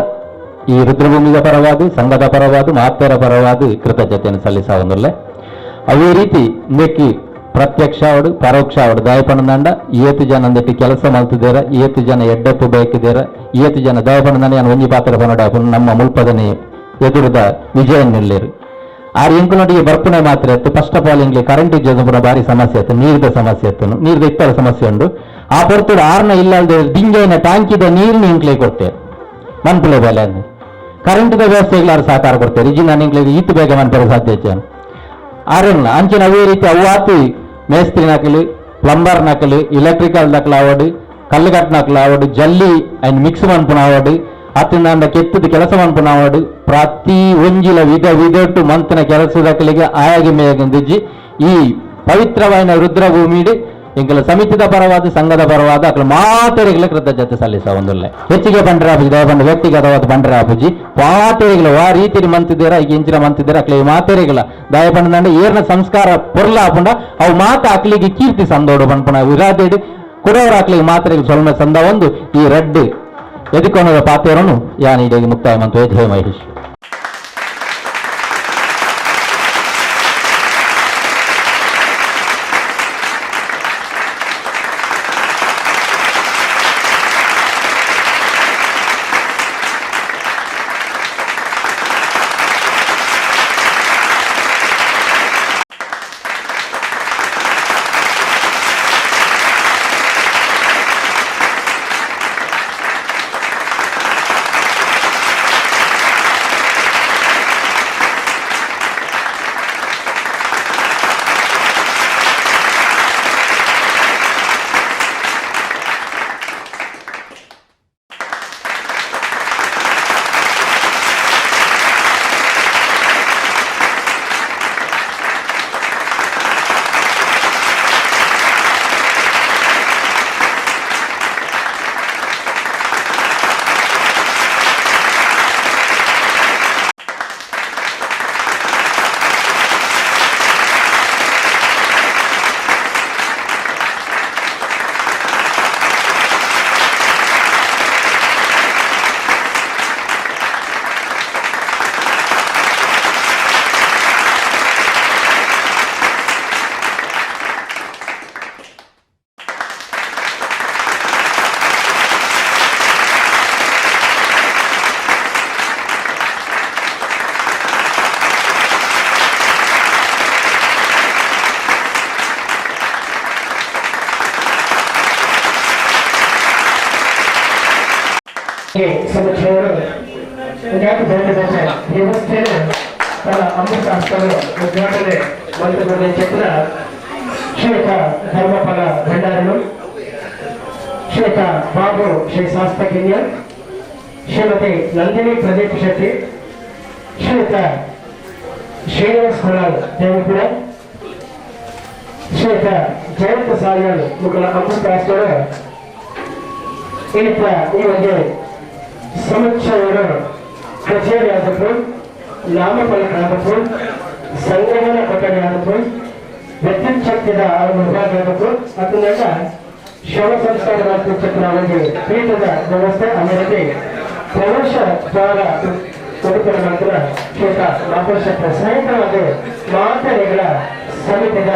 ಈ ರುದ್ರಭೂಮಿಯ ಪರವಾದ ಸಂಘದ ಪರವಾದ ಮಾತೆರ ಪರವಾದ ಕೃತಜ್ಞತೆಯನ್ನು ಸಲ್ಲಿಸಾವೊಂದುಲ್ಲೆ. ಅದೇ ರೀತಿ ನೆಕ್ಕಿ ಪ್ರತ್ಯಕ್ಷ ಅವಡು ಪರೋಕ್ಷ ಅವಡು ದಾಯಪಣದಂಡ ಏತು ಜನ ಅಂದಟ್ಟಿ ಕೆಲಸ ಮಲ್ತಿದ್ದೀರ, ಏತು ಜನ ಎಡ್ಡಪ್ಪು ಬಯಕಿದ್ದೀರ, ಏತು ಜನ ದಾಯಪಣದಂಡ ಯಾನ್ ಒಂಜಿ ಪಾತ್ರ ಪನಡ ನಮ್ಮ ಮುಲ್ಪದನೆ ಎದುರುದ ವಿಜಯ ನಿಲ್ಲೇರು. ಆರು ಎಂಕುನೊಟ್ಟಿಗೆ ಬರ್ಪುನೆ ಮಾತ್ರ ಇತ್ತು. ಫಸ್ಟ್ ಆಫ್ ಆಲ್ ಇಂಗ್ಲಿ ಕರೆಂಟ್ ಇಜ್ಜದು ಪೂರ ಭಾರಿ ಸಮಸ್ಯೆ ಇತ್ತು, ನೀರ್ದ ಸಮಸ್ಯೆ ಇತ್ತು, ನೀರ್ದ ಇತ್ತರ ಸಮಸ್ಯೆ ಉಂಡು. ಆ ಪೊರ್ತುಡು ಆರ್ನ ಇಲ್ಲದೆ ದಿಂಜೈನ ಟ್ಯಾಂಕಿದ ನೀರ್ನ ಇಂಕ್ಲೆ ಕೊಡ್ತೇವೆ ಮನ್ಪುಲೆ ಬೆಲೆ ಕರೆಂಟ್ದ ವ್ಯವಸ್ಥೆಗಳು ಆರು ಸಹಕಾರ ಕೊಡ್ತೇವೆ. ಇಜ್ಜಿ ನಾನು ಇಂಕ್ಲೆ ಈತು ಬೇಗ ಮನ್ಪರೆ ಸಾಧ್ಯ ಹೆಚ್ಚು ಆರನ್ನ ಅಂಚಿನ ಅವೇ ರೀತಿ ಅವ್ವಾತಿ ಮೇಸ್ತ್ರಿ ನಕಲು, ಪ್ಲಂಬರ್ ನಕಲು, ಎಲೆಕ್ಟ್ರಿಕಲ್ ನಕಲು ಆವಡು, ಕಲ್ಲುಕಟ್ಟು ನಕಲು ಆವಡು, ಜಲ್ಲಿ ಅಂಡ್ ಮಿಕ್ಸ್ ಮನ್ಪುನ ಆವಡು, ಅತ್ತಿಂದ ಕೆತ್ತದ ಕೆಲಸ ಮನ್ಪುನ ಆವಡು, ಪ್ರತಿ ಒಂಜಿಲ ವಿಧ ವಿಧಟ್ಟು ಮಂತನ ಕೆಲಸದಕಲಿಗೆ ಆಯಾಗಿ ಮೇಗಂದಿಜ್ಜಿ ಈ ಪವಿತ್ರವಾದ ರುದ್ರಭೂಮಿಡಿ ಎಂಕಲ ಸಮಿತಿದ ಪರವಾದ ಸಂಘದ ಪರವಾದ ಅಕಲ ಮಾತೆರೆಗಳ ಕೃತಜ್ಞತೆ ಸಲ್ಲಿಸ ಒಂದುಲ್ಲೆ. ಹೆಚ್ಚಿಗೆ ಬಂಡ್ರ ಆಪುಜಿ ದಯಪಂಡ ವ್ಯಕ್ತಿಗತವಾದ ಬಂಡ್ರ ಆಪುಜಿ ಮಾತೆರೆಗಳ ವಾ ರೀತಿ ಮಂತಿದ್ದೀರ ಈಗ ಇಂಚಿನ ಮಂತಿದ್ದೀರ ಅಕ್ಲೆ ಮಾತೆರೆಗಳ ದಯಪಂಡ ಏರ್ನ ಸಂಸ್ಕಾರ ಪೊರ್ಲ ಆಪುಂಡ ಅವು ಮಾತ ಅಕ್ಲಿಗೆ ಕೀರ್ತಿ ಸಂದೋಡು ಪನ್ಪುನ ವಿರಾದೇಡು ಕುಡವರ ಅಕ್ಲಿಗೆ ಮಾತೆರೆಗಳ ಸೊಲ್ಮೆ ಸಂದ ಒಂದು ಈ ರಡ್ಡು ಎದುಕೊನದ ಪಾತೆರನು ಯಾನ್ ಇಡೀ ಮುಕ್ತಾಯ ಮಂತು. ಜಯ ಮಹೇಶ್. ಸಮುಚ್ಚಯರು ದೇವಸ್ಥಾನ ತನ್ನ ಅಮೃತ ಹಸ್ತವನ್ನು ಉದ್ಘಾಟನೆ ಮಂತ್ರದಲ್ಲಿ ಚಿತ್ರ ಶ್ವೇತ ಧರ್ಮಪಾಲ ಭಂಡಾರನು, ಶ್ವೇತ ಬಾಬು ಶ್ರೀ ಶಾಸ್ತ್ರಜ್ಞ, ಶ್ರೀಮತಿ ನಂದಿನಿ ಪ್ರದೀಪ್ ಶೆಟ್ಟಿ, ಶ್ರೀಯುತ ಶ್ರೀನಿವಾಸ್ ಕೊಳಾಲ್ ದೇವಪುರ, ಶ್ರೀಯುತ ಜಯಂತ ಸಾಲ್ಯಾನ್ ಮುಖಲ ಅಮೃತ ಹಸ್ತರು ಇನ್ನಿತರ ಈ ಒಂದು ಸಮುಚ್ಚಯರು ಕಚೇರಿ ಆದದ್ದು, ನಾಮಫಲಕ ಆದದ್ದು, ಸಂಗ್ರಹಣ ಕೊಠಡಿ ಆದದ್ದು, ವಿದ್ಯುತ್ ಶಕ್ತಿದ ವಿಭಾಗ ಆದದ್ದು, ಅದನ್ನೆಲ್ಲ ಶವ ಸಂಸ್ಕಾರದ ಒಂದು ಪೀಠದ ವ್ಯವಸ್ಥೆ, ಅದೇ ಪ್ರವೇಶ ದ್ವಾರ ಉಡುಪಿನ ನಂತರ ಶ್ವೇತ ಮಾತೃಶಕ್ತಿ ಸಹಿತವಾದ ಮಾತರೆಗಳ ಸಮಿತಿಯ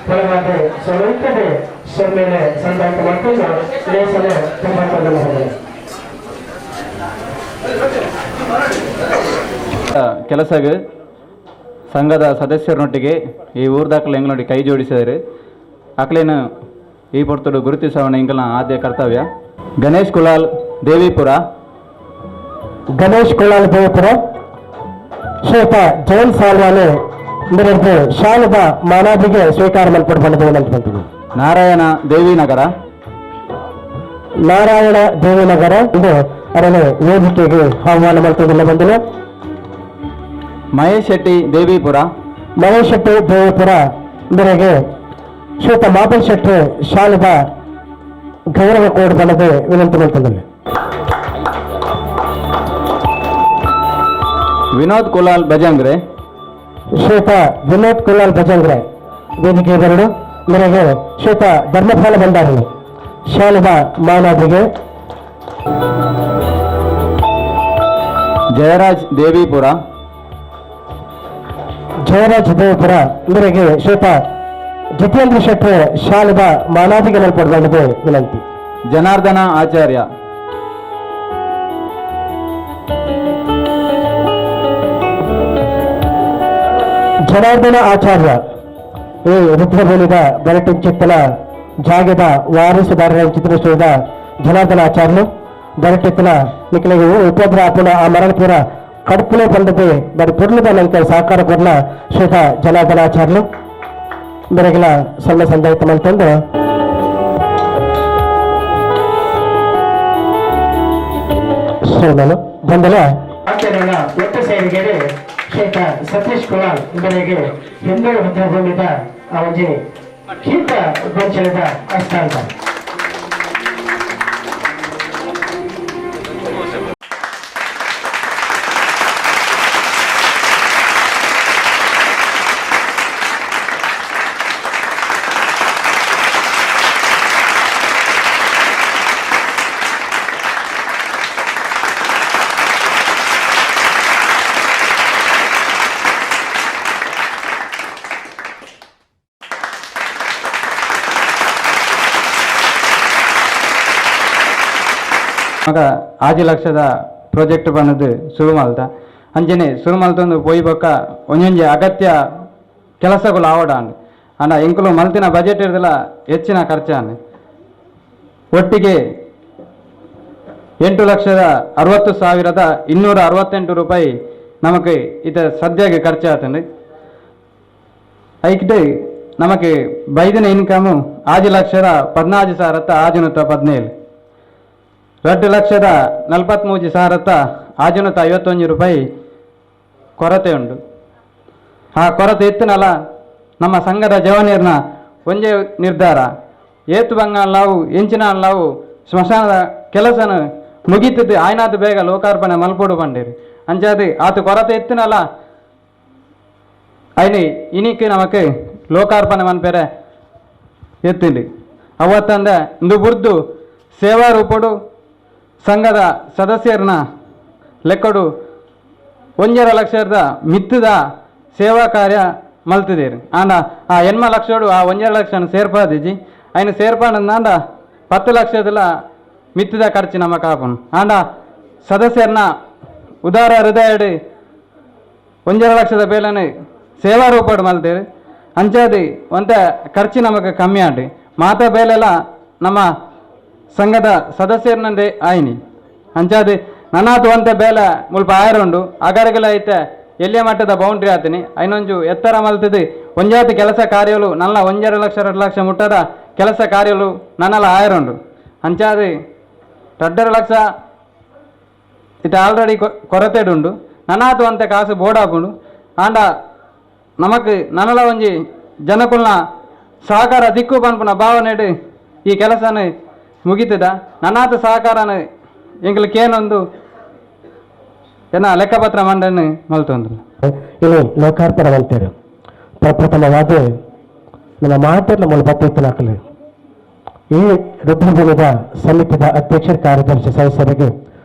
ಫಲವಾದ ಸ್ವರೂಪದ ಸೊಮ್ಮೆಲೆ ಸಂದಾಟ ಮಾಡಿಕೊಂಡು ಲೇಸಲು ತುಂಬ ತೊಂದರೆ. ಕೆಲಸಗೆ ಸಂಘದ ಸದಸ್ಯರನ್ನೊಟ್ಟಿಗೆ ಈ ಊರ್ದಾಕಲು ಎಂಗ್ಲೊಂಡಿ ಕೈ ಜೋಡಿಸಿದರೆ ಅಕ್ಲೇನು ಈ ಪೊರ್ತುಡು ಗುರುತಿಸವಣ ಎಂಕಲ್ನ ಆದ್ಯ ಕರ್ತವ್ಯ. ಗಣೇಶ್ ಕುಲಾಲ್ ದೇವಿಪುರ, ಗಣೇಶ್ ಕುಲಾಲ್ ದೇವಿಪುರ, ಶ್ವೇತ ಜಯಂತ್ ಸಾಲ್ವಾನು ಮೇರೆಂದು ಶಾಲದ ಮಾನಾದಿಗೆ ಸ್ವೀಕಾರ ಮಲ್ಪಡ್ಬಂದಿದೆ. ನಾರಾಯಣ ದೇವಿನಗರ, ನಾರಾಯಣ ದೇವಿನಗರ ಇದು ಅದನ್ನು ವೇದಿಕೆಗೆ ಆಹ್ವಾನ ಮಾಡ್ತಿದ್ದಿಲ್ಲ ಬಂದಿಲ್ಲ. ಮಹೇಶ್ ಶೆಟ್ಟಿ ದೇವಿಪುರ, ಮಹೇಶ್ ಶೆಟ್ಟಿ ದೇವಿಪುರ ಮೇರೆಗೆ ಶ್ವೇತ ಮಾಪಲ್ ಶೆಟ್ಟಿ ಶಾಲದ ಗೌರವ ಕೋಡ್ ಬಣ್ಣದ ವಿನಂತಿ ಮಾಡ್ತಿದ್ದೇನೆ. ವಿನೋದ್ ಕುಲಾಲ್ ಭಜಂಗ್ರೆ, ಶ್ವೇತ ವಿನೋದ್ ಕುಲಾಲ್ ಭಜಂಗ್ರೆ ವೇದಿಕೆ ಬರಡು ಮೇರೆಗೆ ಶ್ವೇತ ಧರ್ಮಪಾಲ ಭಂಡಾರಿ ಶಾಲದ ಮಾನಾದಿಗೆ. ಜಯರಾಜ್ ದೇವಿಪುರ, ಜಯರಾಜ್ ದೇವಿಪುರ ಮೇರೆಗೆ ಶ್ವೇತ ಜಿತೇಂದ್ರ ಶೆಟ್ಟಿ ಶಾಲದ ಮಾನಾದಿಗೆ ಮಲ್ಪಡಬಾರದು ವಿನಂತಿ. ಜನಾರ್ದನ ಆಚಾರ್ಯ, ಜನಾರ್ದನ ಆಚಾರ್ಯ ಈ ರುದ್ರಭೂಮಿದ ಬರಟಿಂಚಿತ್ತನ ಜಾಗದ ವಾರಸುದಾರರ ಚಿತ್ರಿಸಿದ ಜನಾರ್ದನ ಆಚಾರ್ಯನು ಬರಟಿತ್ತನ ನಿಖಲಿಗೆ ಉಪದ್ರ ಆಪುನ ಆ ಮರಣಪುರ ಕಡುಪುಲೆ ಬಂದದೆ ಬರಿ ಪುರ್ಲದ ನಂತರ ಸಹಕಾರ ಕೊಡ್ಲ ಶ್ವೇತ ಜನಾರ್ದನ ಆಚಾರ್ಯನು ಬೆರಗಿನ ಸಣ್ಣ ಸಂದಾಯಿತ ಮಂತಂದು ಸೋದನು ಬಂದಲ ಆಚರಣ ಒಟ್ಟು ಸೇರಿಗೆ ಶ್ವೇತ ಸತೀಶ್ ಕುಮಾರ್ ಇವರಿಗೆ ಹಿಂದೂ ರುದ್ರಭೂಮಿದ ಒಂಜಿ ಕೀತ ಗೊಂಚಲದ ಹಸ್ತಾಂತರ. ಮಗ ಆಜಿ ಲಕ್ಷದ ಪ್ರಾಜೆಕ್ಟ್ ಬಂದದ್ದು ಶುರು ಮಲ್ತ ಅಂಚನೆ ಶುರು ಮಲ್ತೊಂದು ಪೋಯಿ ಬೊಕ್ಕ ಒಂಜೊಂಜಿ ಅಗತ್ಯ ಕೆಲಸಗಳು ಆವಡ ಅಂಡ್ ಅಂಡ ಎಂಕುಲು ಮಲ್ತಿನ ಬಜೆಟ್ ಇರ್ದಲ್ಲ ಹೆಚ್ಚಿನ ಖರ್ಚಾನೆ ಒಟ್ಟಿಗೆ 8,60,268 ರೂಪಾಯಿ ನಮಕ್ ಇತ ಸದ್ಯಕ್ಕೆ ಖರ್ಚಾತಂಡು. ಐಕ್ಟ್ ನಮಕ್ ಬೈದಿನ ಇನ್ಕಮು 5,14,617 2,43,651 ರೂಪಾಯಿ ಕೊರತೆ ಉಂಟು. ಆ ಕೊರತೆ ಇತ್ತನಲ್ಲ ನಮ್ಮ ಸಂಘದ ಜವನಿಯರ್ನ ಒಂದೇ ನಿರ್ಧಾರ ಏತು ಬಂಗಾಲ್ ನಾವು ಎಂಚಿನ ನಾವು ಸ್ಮಶಾನದ ಕೆಲಸನ ಮುಗಿತಿದ್ದು ಆಯ್ನಾದ ಬೇಗ ಲೋಕಾರ್ಪಣೆ ಮಲ್ಪೋಡು ಬಂಡೇರಿ ಅಂಚಾದ ಆತ ಕೊರತೆ ಇತ್ತನಲ್ಲ ಐನಿ ಇನಿಕ್ಕೆ ನಮಕ್ ಲೋಕಾರ್ಪಣೆ ಮನ್ಪೇರೆ ಎತ್ತಿಂಡಿ ಅವತ್ತಂದೆ ಇಂದು ಬುರ್ದು ಸೇವಾ ರೂಪಡು ಸಂಘದ ಸದಸ್ಯರನ್ನ ಲೆಕ್ಕಡು 1.5 ಲಕ್ಷದ ಮಿತ್ತದ ಸೇವಾ ಕಾರ್ಯ ಮಲ್ತಿದ್ದೀರಿ. ಆಂಡ ಆ 8 ಲಕ್ಷಡು ಆ 1.5 ಲಕ್ಷನ ಸೇರ್ಪಾದಿಜಿ ఆయన ಸೇರ್ಪಾನಂದ 10 ಲಕ್ಷದಲ್ಲ ಮಿತ್ತದ ಖರ್ಚು ನಮ್ಮ ಕಾಪನು. ಆಂಡ ಸದಸ್ಯರನ್ನ ಉದಾರ ಹೃದಯಡಿ 1.5 ಲಕ್ಷದ ಬೇಲನೆ ಸೇವಾ ರೂಪಡು ಮಲ್ತೇರಿ ಅಂಚಾದಿ ಒಂತ ಖರ್ಚು ನಮಗೆ ಕಮ್ಮಿ ಆಂಡಿ ಮಾತಾ ಬೇಲೆಲ್ಲ ನಮ್ಮ ಸಂಘದ ಸದಸ್ಯರನ್ನಂದೇ ಆಯ್ನಿ. ಅಂಚಾದ ನನಾತು ಒಂತೆ ಬೇಲೆ ಮುಲ್ಪ ಆಯರುಂಡು ಅಗರಗಲ ಐತೆ ಎಲ್ಲಿಯ ಮಟ್ಟದ ಬೌಂಡ್ರಿ ಆತೀನಿ ಐನೊಂಜು ಎತ್ತರ ಮಲ್ತದೆ ಒಂಜಾತಿ ಕೆಲಸ ಕಾರ್ಯಲು ನಲ್ಲ 1.5 ಲಕ್ಷ 2 ಲಕ್ಷ ಮುಟ್ಟದ ಕೆಲಸ ಕಾರ್ಯಲು ನನ್ನಲ್ಲ ಆಯರುಂಡು ಅಂಚಾದ 2.5 ಲಕ್ಷ ಇದು ಆಲ್ರೆಡಿ ಕೊರತೆಡುಂಡು ನನಾತು ಅಂತೆ ಕಾಸು ಬೋಡಾಪುಂಡು ಆಂಡ ನಮಕ್ ನನ್ನಲ ಒಂಜಿ ಜನಕುಲ್ನ ಸಹಕಾರ ದಿಕ್ಕು ಪನ್ಪುನ ಭಾವನೆಡು ಈ ಕೆಲಸನ ಮುಗಿತದ ನನ್ನಾತ ಸಹಕಾರನ ಎಂಗ್ಲಿಕ್ಕೆ ಏನೊಂದು ಏನ ಲೆಕ್ಕಪತ್ರ ಮಂಡನೆ ಮಲ್ತೊಂದು ಇಲ್ಲಿ ಲೋಕಾರ್ಪಣೆ ಅಂತಾರೆ. ಪ್ರಪ್ರಥಮವಾದ ನಮ್ಮ ಮಾತೆಲ್ಲ ಮೂಲ ಬತ್ತಿತ್ತನಾಕಲಿ ಈ ರುದ್ರಭೂಮಿದ ಸಮಿತಿದ ಅಧ್ಯಕ್ಷರ ಕಾರ್ಯದರ್ಶಿ ಸದಸ್ಯರಿಗೆ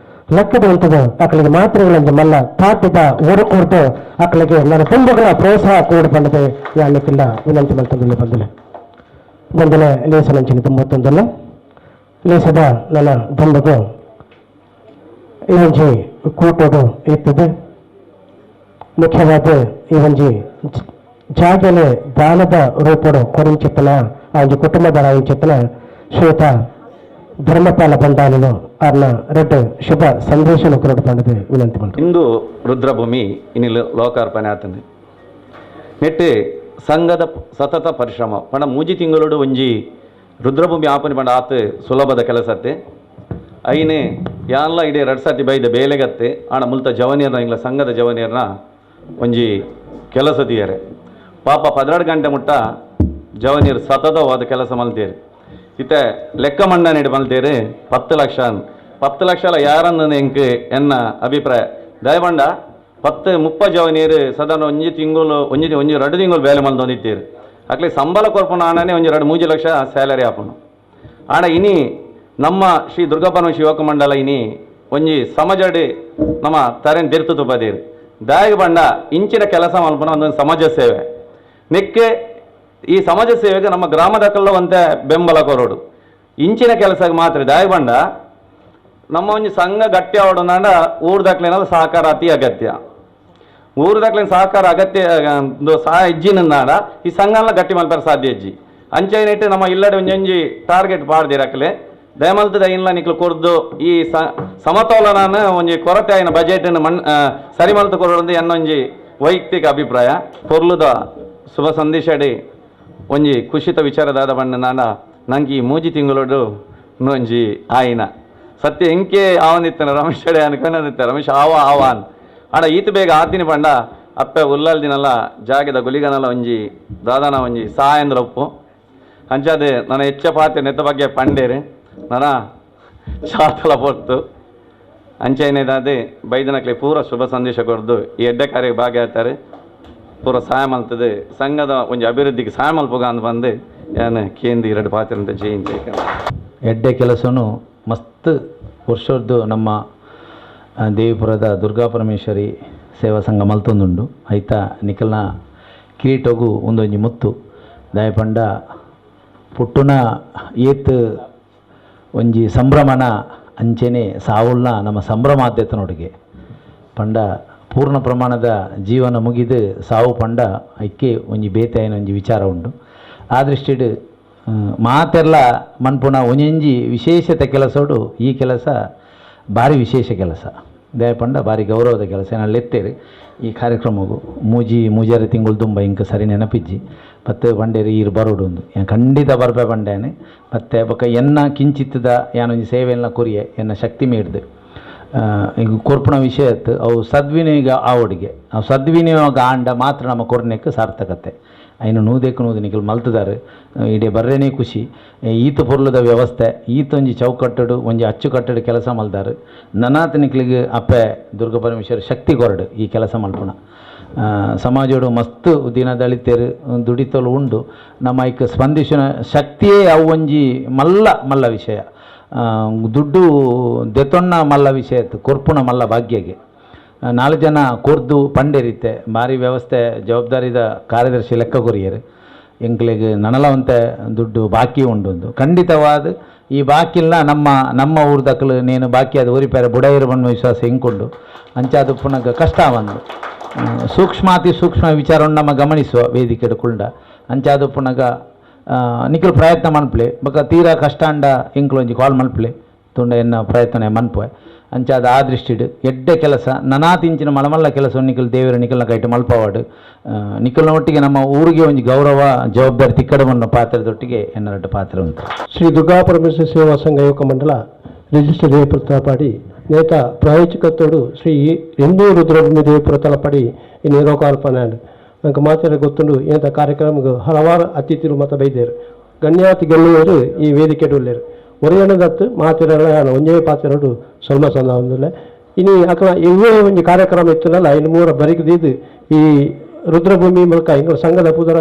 ಲೆಕ್ಕದ ಉಂಟದ ಅಕ್ಕಳಿಗೆ ಮಾತ್ರೆಗಳೊಂದು ಮಲ್ಲ ತಾಟಿದ ಓಡು ಕೊಡ್ದು ಅಕ್ಕಳಿಗೆ ನನ್ನ ತುಂಬಗಳ ಪ್ರೋತ್ಸಾಹ ಕೂಡ ಬಂದದೆ ಯಾಣಕ್ಕಿಲ್ಲ ವಿನಂತಿ ಮಲ್ತಂದಿಲ್ಲ ಬಂದಿಲ್ಲ ಬಂದಲೆ ಲೇಸನಂಚಿನ ತುಂಬತ್ತೊಂದಲ್ಲ ಲೇಸದ ನನ್ನ ದಂಡಗು ಈ ಒಂಜಿ ಕೂಟೋಡು ಇರ್ತದೆ. ಮುಖ್ಯವಾದ ಈ ಒಂಜಿ ಜಾಗಲೆ ದಾನದ ರೂಪಡು ಕೊರಿಂಚಿತ್ತನ ಆ ಒಂಜಿ ಕುಟುಂಬದ ಇಂಚಿತ್ತನ ಶ್ವೇತ ಧರ್ಮಪಾಲ ಬಂದಾನನು ಅರ್ನ ರೆಡ್ ಶುಭ ಸಂದೇಶನ ಕೊರಡು ಬಂದದೆ ವಿನಂತಿ ಮಾಡಿ. ಇಂದು ರುದ್ರಭೂಮಿ ಇನ್ನು ಲೋಕಾರ್ಪಣೆ ಆತನೆ ನೆಟ್ಟೆ ಸಂಘದ ಸತತ ಪರಿಶ್ರಮ ಪಂಡ ಮೂಜಿ ತಿಂಗಳೋಡು ಒಂಜಿ ರುದ್ರಭೂಮಿ ಆಪನೆ ಪಂಡ ಆತ ಸುಲಭದ ಕೆಲಸತ್ತೆ ಐನೆ ಯಾನ್ಲ ಇಡೀ 2 ಸರ್ತಿ ಬೈದ ಬೇಲೆಗತ್ತೆ ಆಣ ಮುಲ್ತ ಜವನಿಯರ್ನ ಇಂಗ್ಲ ಸಂಘದ ಜವನಿಯರ್ನ ಒಂಜಿ ಕೆಲಸ ತೀಯರೆ ಪಾಪ 12 ಗಂಟೆ ಮುಟ್ಟ ಜವನಿಯರು ಸತತವಾದ ಕೆಲಸ ಮಲ್ತೇರು ಇತ್ತೆ ಲೆಕ್ಕ ಮಂಡನೆ ಮಲ್ತೇರು 10 ಲಕ್ಷ 10 ಲಕ್ಷಲ ಯಾರನ್ನ ಎಂಕ್ ಎನ್ನ ಅಭಿಪ್ರಾಯ ದಯಬಂಡ 10 30 ಜವನಿಯರು ಸದಾನ ಒಂಜಿ ತಿಂಗಳು ಒಂಜಿ ಒಂಜಿ 2 ತಿಂಗಳು ಬೇಲೆ ಮಲ್ತೊಂದಿತ್ತೀರು ಅಕ್ಲೆ ಸಂಬಳ ಕೊರ್ಪುನ ಆಣನೆ ಒಂಜಿ 2-3 ಲಕ್ಷ ಸ್ಯಾಲರಿ ಆಪುನು ಆಣ ಇನಿ ನಮ್ಮ ಶ್ರೀ ದುರ್ಗಾಪರಮೇಶ್ವರಿ ಯುವಕ ಮಂಡಲ ಇನಿ ಒಂಜಿ ಸಮಾಜಡಿ ನಮ್ಮ ತರೆನ್ ತಿರ್ತು ತುಪದೀರು ದಾಯಗ ಬಂಡ ಇಂಚಿನ ಕೆಲಸ ಮಲ್ಪುನ ಒಂದೊಂದು ಸಮಾಜ ಸೇವೆ ನಿಕ್ಕೆ ಈ ಸಮಾಜ ಸೇವೆಗೆ ನಮ್ಮ ಗ್ರಾಮದಕ್ಕೆಲ್ಲ ಒಂತೆ ಬೆಂಬಲ ಕೊರೋಡು ಇಂಚಿನ ಕೆಲಸಕ್ಕೆ ಮಾತ್ರ ದಾಯಗ ಬಂಡ ನಮ್ಮ ಒಂಜಿ ಸಂಘ ಗಟ್ಟಿ ಆವಡಂದಾಂಡ ಊರ್ದಕ್ಲೇನಾದ ಸಹಕಾರ ಅತಿ ಅಗತ್ಯ ಊರ್ದಕ್ಲೇನ ಸಹಕಾರ ಅಗತ್ಯ ಸಹ ಇಜ್ಜಿನಂದಾಂಡ ಈ ಸಂಘನ ಗಟ್ಟಿ ಮಲ್ಪರ ಸಾಧ್ಯ ಇಜ್ಜಿ ಅಂಚೈನಿಟ್ಟು ನಮ್ಮ ಇಲ್ಲಡೆ ಒಂಜೊಂಜಿ ಟಾರ್ಗೆಟ್ ಪಾಡ್ದಿರಕ್ಲೆ ದಯಮಲ್ತದ ಇಲ್ಲ ನಿಕ್ಲು ಕೊರ್ದು ಈ ಸಮತೋಲನ ಒಂಜಿ ಕೊರತೆ ಆಯಿನ ಬಜೆಟ್ ಮಣ್ ಸರಿ ಮಲ್ತು ಕೊರೊಂದು ಎನ್ನೊಂಜಿ ವೈಯಕ್ತಿಕ ಅಭಿಪ್ರಾಯ ಪೊರ್ಲುದ ಶುಭ ಸಂದೇಶಡಿ ಒಂಜಿ ಖುಷಿತ ವಿಚಾರದಾದ ಬಣ್ಣ ನಾನ ನಂಗೆ ಈ ಮೂಜಿ ತಿಂಗಳೋಡು ಒಂಜಿ ಆಯಿನ ಸತ್ಯ ಎಂಕೆ ಆವನಿತ್ತನ ರಮೇಶ್ ಅಡೆ ಅನ್ಕೊಂಡಿತ್ತ ರಮೇಶ್ ಆವ ಆವಾನ್ ಆಡ ಈತ ಬೇಗ ಆತಿನ ಪಂಡ ಅಪ್ಪೆ ಉಲ್ಲಲ್ ದಿನಲ್ಲ ಜಾಗದ ಗುಲಿಗನಲ್ಲ ಒಂಜಿ ದಾದಾನ ಒಂಜಿ ಸಾಯಂದ್ರ ಒಪ್ಪು ಅಂಚಾದೆ ನನ್ನ ಹೆಚ್ಚ ಪಾತೆ ನೆತ್ತ ಬಗ್ಗೆ ಪಂಡೇರಿ ನನ್ನ ಚಾತಲ ಪೊರ್ತು ಅಂಚೈನೇದಾದೆ ಬೈದನಕ್ಲೆ ಪೂರ ಶುಭ ಸಂದೇಶ ಕೊರ್ದು ಈ ಎಡ್ಡೆ ಕಾರ್ಯಕ್ಕೆ ಭಾಗಿಯಾಗ್ತಾರೆ ಪೂರ ಸಹಾಯ ಮಲ್ತದೆ ಸಂಘದ ಒಂಜಿ ಅಭಿವೃದ್ಧಿಗೆ ಸಹಾಯ ಮಲ್ಪುಗ ಅಂತ ಬಂದು ಏನು ಕೇಂದ್ರ ಎರಡು ಪಾತ್ರೆ ಅಂತ ಜಯಂತಿ ಎಡ್ಡೆ ಕೆಲಸನು ಮಸ್ತ್ ವರ್ಷದ್ದು ನಮ್ಮ ದೇವಿಪುರದ ದುರ್ಗಾ ಪರಮೇಶ್ವರಿ ಸೇವಾ ಸಂಘ ಮಲ್ತೊಂದುಂಡು ಐತ ನಿಖಲ್ನ ಕಿರೀಟೋಗು ಒಂದೊಂಜಿ ಮುತ್ತು ದಯಪಂಡ ಪುಟ್ಟುನ ಏತ್ ಒಂಜಿ ಸಂಭ್ರಮನ ಅಂಚೆನೆ ಸಾವುಲ್ನ ನಮ್ಮ ಸಂಭ್ರಮಾದ್ಯತನೊಡುಗೆ ಪಂಡ ಪೂರ್ಣ ಪ್ರಮಾಣದ ಜೀವನ ಮುಗಿದು ಸಾವು ಪಂಡ ಐಕೆ ಒಂಜಿ ಬೇತಾಯಿನ ಒಂಜಿ ವಿಚಾರ ಉಂಡು ಆ ದೃಷ್ಟಿಡ್ ಮಾತೆಲ್ಲ ಮನ್ಪುನ ಒಂಜೊಂಜಿ ವಿಶೇಷತೆ ಕೆಲಸೋಡು ಈ ಕೆಲಸ ಭಾರಿ ವಿಶೇಷ ಕೆಲಸ ದಯಪಂಡ ಭಾರಿ ಗೌರವದ ಕೆಲಸ ಏನಲ್ಲಿ ಎತ್ತೇರಿ ಈ ಕಾರ್ಯಕ್ರಮಗೂ ಮೂಜಿ ಮೂಜಾರೆ ತಿಂಗಳು ತುಂಬ ಇಂಕ ಸರಿ ನೆನಪಿಜ್ಜಿ ಮತ್ತು ಬಂಡೇರಿ ಈರು ಬರೋಡು ಒಂದು ಖಂಡಿತ ಬರ್ಪೆ ಬಂಡೇನೆ ಮತ್ತು ಬೊಕ್ಕ ಎನ್ನ ಕಿಂಚಿತ್ತದ ಯಾನೊಂಜಿ ಸೇವೆಲ್ಲ ಕೊರಿಯೆ ಎನ್ನ ಶಕ್ತಿ ಮೀಡ್ದು ಈಗ ಕೊರ್ಪುಣ ವಿಷಯ ಇತ್ತು ಅವು ಸದ್ವಿನಿಯೋಗ ಆವಡಿಗೆ ಅವು ಸದ್ವಿನಿಯೋಗ ಆಂಡ ಮಾತ್ರ ನಮ್ಮ ಕೊರ್ನೆಕ್ಕೆ ಸಾರ್ಥಕತೆ ಐನು ನೂದೆಕ್ಕು ನೂದು ನಿಕಲ್ ಮಲ್ತದಾರು ಇಡೀ ಬರ್ರೇನೇ ಖುಷಿ ಈತ ಪೊರ್ಲದ ವ್ಯವಸ್ಥೆ ಈತೊಂಜಿ ಚೌಕಟ್ಟಡು ಒಂಜಿ ಅಚ್ಚುಕಟ್ಟಡು ಕೆಲಸ ಮಲ್ದಾರು ನನಾತ ನಿಕ್ಲಿಗೆ ಅಪ್ಪೆ ದುರ್ಗಾ ಪರಮೇಶ್ವರ ಶಕ್ತಿ ಕೊರಡು ಈ ಕೆಲಸ ಮಲ್ಪುಣ ಸಮಾಜೋಡು ಮಸ್ತ್ ದಿನ ದಳಿತರು ದುಡಿತಲು ಉಂಡು ನಮ್ಮ ಐಕ್ ಸ್ಪಂದಿಸಿನ ಶಕ್ತಿಯೇ ಅವು ಒಂಜಿ ಮಲ್ಲ ಮಲ್ಲ ವಿಷಯ ದುಡ್ಡು ದೆತೊಣ್ಣ ಮಲ್ಲ ವಿಷಯ ಇತ್ತು ಕೊರ್ಪುಣ ಮಲ್ಲ ಭಾಗ್ಯಗೆ 4 ಜನ ಕೊರ್ದು ಪಂಡೇರಿತ್ತೆ ಭಾರಿ ವ್ಯವಸ್ಥೆ ಜವಾಬ್ದಾರಿದ ಕಾರ್ಯದರ್ಶಿ ಲೆಕ್ಕ ಕೊರಿಯರು ಎಂಕ್ಲೆಗ್ ನನಲವಂತೆ ದುಡ್ಡು ಬಾಕಿ ಉಂಡು ಖಂಡಿತವಾದ ಈ ಬಾಕಿಲ್ಲ ನಮ್ಮ ನಮ್ಮ ಊರ್ದಕ್ಲು ನೇನು ಬಾಕಿ ಅದು ಊರಿಪೇರೆ ಬುಡೈರು ಬಣ್ಣ ವಿಶ್ವಾಸ ಹೆಂಕೊಂಡು ಅಂಚಾದು ಪುನಃ ಕಷ್ಟ ಒಂದು ಸೂಕ್ಷ್ಮಾತಿ ಸೂಕ್ಷ್ಮ ವಿಚಾರವನ್ನು ನಮ್ಮ ಗಮನಿಸುವ ವೇದಿಕೆ ಕುಂಡ ಅಂಚಾದು ಪುನಗ ನಿಖಲ್ ಪ್ರಯತ್ನ ಮನ್ಪ್ಲೆ ಬೊಕ ತೀರಾ ಕಷ್ಟ ಅಂಡ ಎಂಕ್ಲು ಒಂಜಿ ಕಾಲ್ ಮನ್ಪ್ಲೆ ತುಂಡ ಎನ್ನ ಪ್ರಯತ್ನ ಮನ್ಪುವೆ. ಅಂಚಾದ ಆ ದೃಷ್ಟಿಡ್ ಎಡ್ಡೆ ಕೆಲಸ ನನಾತಿಂಚಿನ ಮಳಮಲ್ಲ ಕೆಲಸ ನಿಕಲ್ ದೇವರ ನಿಕಲ್ನ ಕೈಟ್ ಮಲ್ಪವಾಡು ನಿಕಲ್ನ ಒಟ್ಟಿಗೆ ನಮ್ಮ ಊರಿಗೆ ಒಂಜಿ ಗೌರವ ಜವಾಬ್ದಾರಿ ತಿಕ್ಕಡಮನ್ನ ಪಾತ್ರದೊಟ್ಟಿಗೆ ಎನ್ನರಡ್ಡ ಪಾತ್ರ ಉಂಟು. ಶ್ರೀ ದುರ್ಗಾ ಪರಮೇಶ್ವರ ಸೇವಾ ಸಂಘ ಯುವಕ ಮಂಡಲ ರಿಜಿಸ್ಟರ್ ದೇವಪುರ ತಲಪಾಡಿ ನೇತ ಪ್ರಾಯೋಜಕತ್ವಡು ಶ್ರೀ ಹಿಂದೂ ರುದ್ರಭೂಮಿ ದೇವಪುರ ತಲಪಾಡಿ ಈ ಲೋಕಾರ್ಪಣೆ ನಂಗೆ ಮಾತ್ರ ಗೊತ್ತುಂಡು. ಏತ ಕಾರ್ಯಕ್ರಮಕ್ಕೆ ಹಲವಾರು ಅತಿಥಿರು ಮತ ಬೈದೇರು ಗಣ್ಯಾತಿ ಗೆಲ್ಲುವರು ಈ ವೇದಿಕೆ ಉಳ್ಳೇರು ಒರೆಯಣದತ್ತು ಮಾತಿರಲ್ಲ ಒಂಜೇ ಪಾತಿರೋಡು ಸೊಲ್ಮ ಸೊಲ್ಲ ಒಂದಿಲ್ಲ. ಇನಿ ಅಕಲ ಇವೇ ಒಂದು ಕಾರ್ಯಕ್ರಮ ಇತ್ತನಲ್ಲ ಇನ್ನು ಮೂರ ಬರಿಕದಿದ್ದು ಈ ರುದ್ರಭೂಮಿ ಮೂಲಕ ಎಂಗಳ ಸಂಘದ ಪುದರ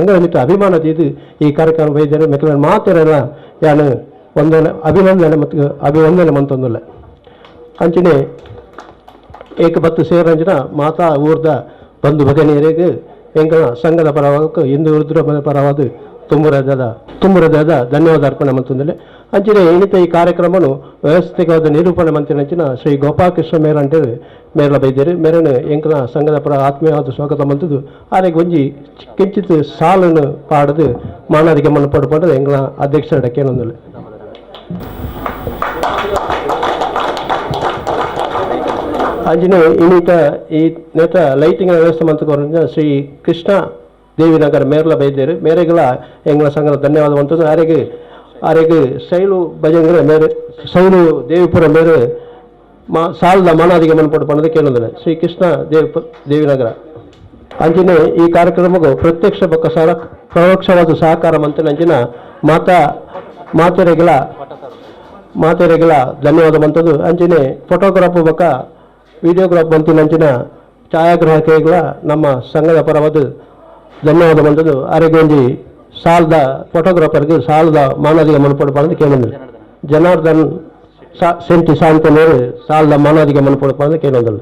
ಎಂಗಳ ಮಿತ್ತ ಅಭಿಮಾನ ದೀದು ಈ ಕಾರ್ಯಕ್ರಮ ಬೈದೇರು ಮೆಕ್ಕಲ ಮಾತಿರಲ್ಲ ಯಾನು ಒಂದನೆ ಅಭಿನಂದನೆ ಮತ್ತು ಅಭಿವಂದನೆ ಮಂತೊಂದಿಲ್ಲ. ಅಂಚನೆ ಏಕ ಬತ್ತು ಸೇರಂಜನ ಮಾತಾ ಊರ್ದ ಬಂಧು ಭಗನಿಯರಿಗೆ ಎಂಗಳ ಸಂಘದ ಪರವಾಗಿ ಹಿಂದೂ ರುದ್ರ ಪರವಾದ ತುಂಬುರದಾದ ಧನ್ಯವಾದ ಅರ್ಪಣೆ ಮಂತಂದಿಲ್ಲ. ಅಂಚನೆ ಏನಿತ ಈ ಕಾರ್ಯಕ್ರಮನು ವ್ಯವಸ್ಥಿತವಾದ ನಿರೂಪಣೆ ಮಂತಿನಂಚಿನ ಶ್ರೀ ಗೋಪಾಲಕೃಷ್ಣ ಮೇರ ಅಂತೇಳಿ ಮೇರಲ ಬೈದೇರು ಮೇರನು ಎಂಕನ ಸಂಘದ ಪರ ಆತ್ಮೀಯವಾದ ಸ್ವಾಗತ ಮಂತದ್ದು ಆರೆಗೆ ಒಂಜಿ ಕಿಂಚಿತ್ ಸಾಲನ್ನು ಪಾಡದು ಮಾನರಿಗೆ ಮಣ್ಣು ಪಡ್ಕೊಂಡು ಎಂಕನ ಅಧ್ಯಕ್ಷರ ಕೇಳೊಂದಿಲ್ಲ. ಅಂಜನೆ ಇನ್ನಿತ ಈ ನೇತ ಲೈಟಿಂಗ್ ವ್ಯವಸ್ಥೆ ಮಂತುಕೋರಂಜ ಶ್ರೀ ಕೃಷ್ಣ ದೇವಿನಗರ ಮೇರ್ಲ ಬೈದೇರು ಮೇರೆಗಳ ಎಂಗಳ ಸಂಘದ ಧನ್ಯವಾದ ಮಂತದ್ದು. ಆರೆಗೆ ಆರೆಗೆ ಶೈಲು ಭಜಂಗ್ರೆ ಮೇರೆ ಶೈಲು ದೇವಿಪುರ ಮೇರೆ ಮಾ ಸಾಲದ ಮಾನಾದಿಗೆ ಮನ್ಪಟ್ಟು ಪಣ್ಣದು ಕೇಳೊಂದಿಲ್ಲ ಶ್ರೀ ಕೃಷ್ಣ ದೇವಿನಗರ. ಅಂಜನೆ ಈ ಕಾರ್ಯಕ್ರಮಕ್ಕೂ ಪ್ರತ್ಯಕ್ಷ ಬೊಕ್ಕ ಪರೋಕ್ಷವಾದ ಸಹಕಾರ ಮಂತಿನ ಅಂಚಿನ ಮಾತೆರೆಗಳ ಧನ್ಯವಾದ ಮಂತದ್ದು. ಅಂಚನೆ ಫೋಟೋಗ್ರಾಫ್ ಬೊಕ್ಕ ವಿಡಿಯೋಗ್ರಾಫ್ ಮಂತಿನಂಚಿನ ಛಾಯಾಗ್ರಾಹಕಿಗಳ ನಮ್ಮ ಸಂಘದ ಪರವಾದ ಧನ್ಯವಾದ ಮಂತದ್ದು. ಆರೆಗೆ ಒಂಜಿ ಸಾಲದ ಫೋಟೋಗ್ರಾಫರ್ಗೆ ಸಾಲದ ಮಾನದಿಗೆ ಮನಪಡು ಪಂದು ಕೇಳೊಂದಿಲ್ಲ. ಜನಾರ್ದನ್ ಸೆಂಟಿ ಸಾಂತನೇರು ಸಾಲದ ಮಾನದಿಗೆ ಮನಪಡು ಪಂದು ಕೇಳೊಂದಿಲ್ಲ.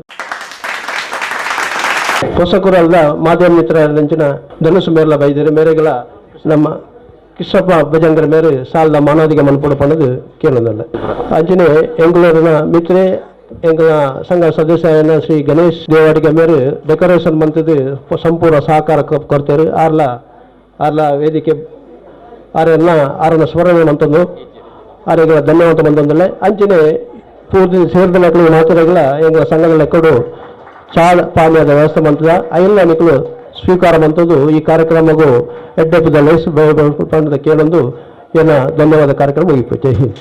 ಹೊಸಕುರಲ್ದ ಮಾಧ್ಯಮ ಮಿತ್ರರಂಚಿನ ಧನುಸು ಮೇರ್ಲ ಬೈದರು ಮೇರೆಗಳ ನಮ್ಮ ಕೃಷ್ಣಪ್ಪ ಭಜಂಗರ ಮೇರೆ ಸಾಲದ ಮಾನದಿಗೆ ಮನಪಡು ಪಂದು ಕೇಳೊಂದಿಲ್ಲ. ಅಂಚನೆ ಎಂಗಳೂರಿನ ಮಿತ್ರೆ ಎಂಗಳ ಸಂಘ ಸದಸ್ಯನ ಶ್ರೀ ಗಣೇಶ್ ದೇವಾಡಿಗೆ ಮೇರೆ ಡೆಕೋರೇಷನ್ ಮಂತದ್ದು ಸಂಪೂರ್ಣ ಸಹಕಾರ ಕೊಡ್ತಾರೆ. ಆರ್ಲ ಆರ್ಲ ವೇದಿಕೆ ಆರನ್ನ ಆರನ್ನ ಸ್ಮರಣೆ ಮಂತಂದು ಆರೆಗಳ ಧನ್ಯವಾದ ಮಂತಂದಿಲ್ಲ. ಅಂಚನೆ ಪೂರ್ತಿ ಸೇರಿದ ಮಕ್ಕಳು ಮಾತುಗಳ ಎಂಗಳ ಸಂಘದ ಲೆಕ್ಕಡು ಚಾ ಪಾನೀಯದ ವ್ಯವಸ್ಥೆ ಮಂತದ ಐಲ್ಲ ನಿಕ್ಕಲು ಸ್ವೀಕಾರ ಮಂತದ್ದು ಈ ಕಾರ್ಯಕ್ರಮಗೂ ಎಡ್ಡೆಪ್ಪದ ಕೇಳೊಂದು ಏನ ಧನ್ಯವಾದ ಕಾರ್ಯಕ್ರಮ ಮುಗಿಪು. ಜೈ ಹಿಂದ್.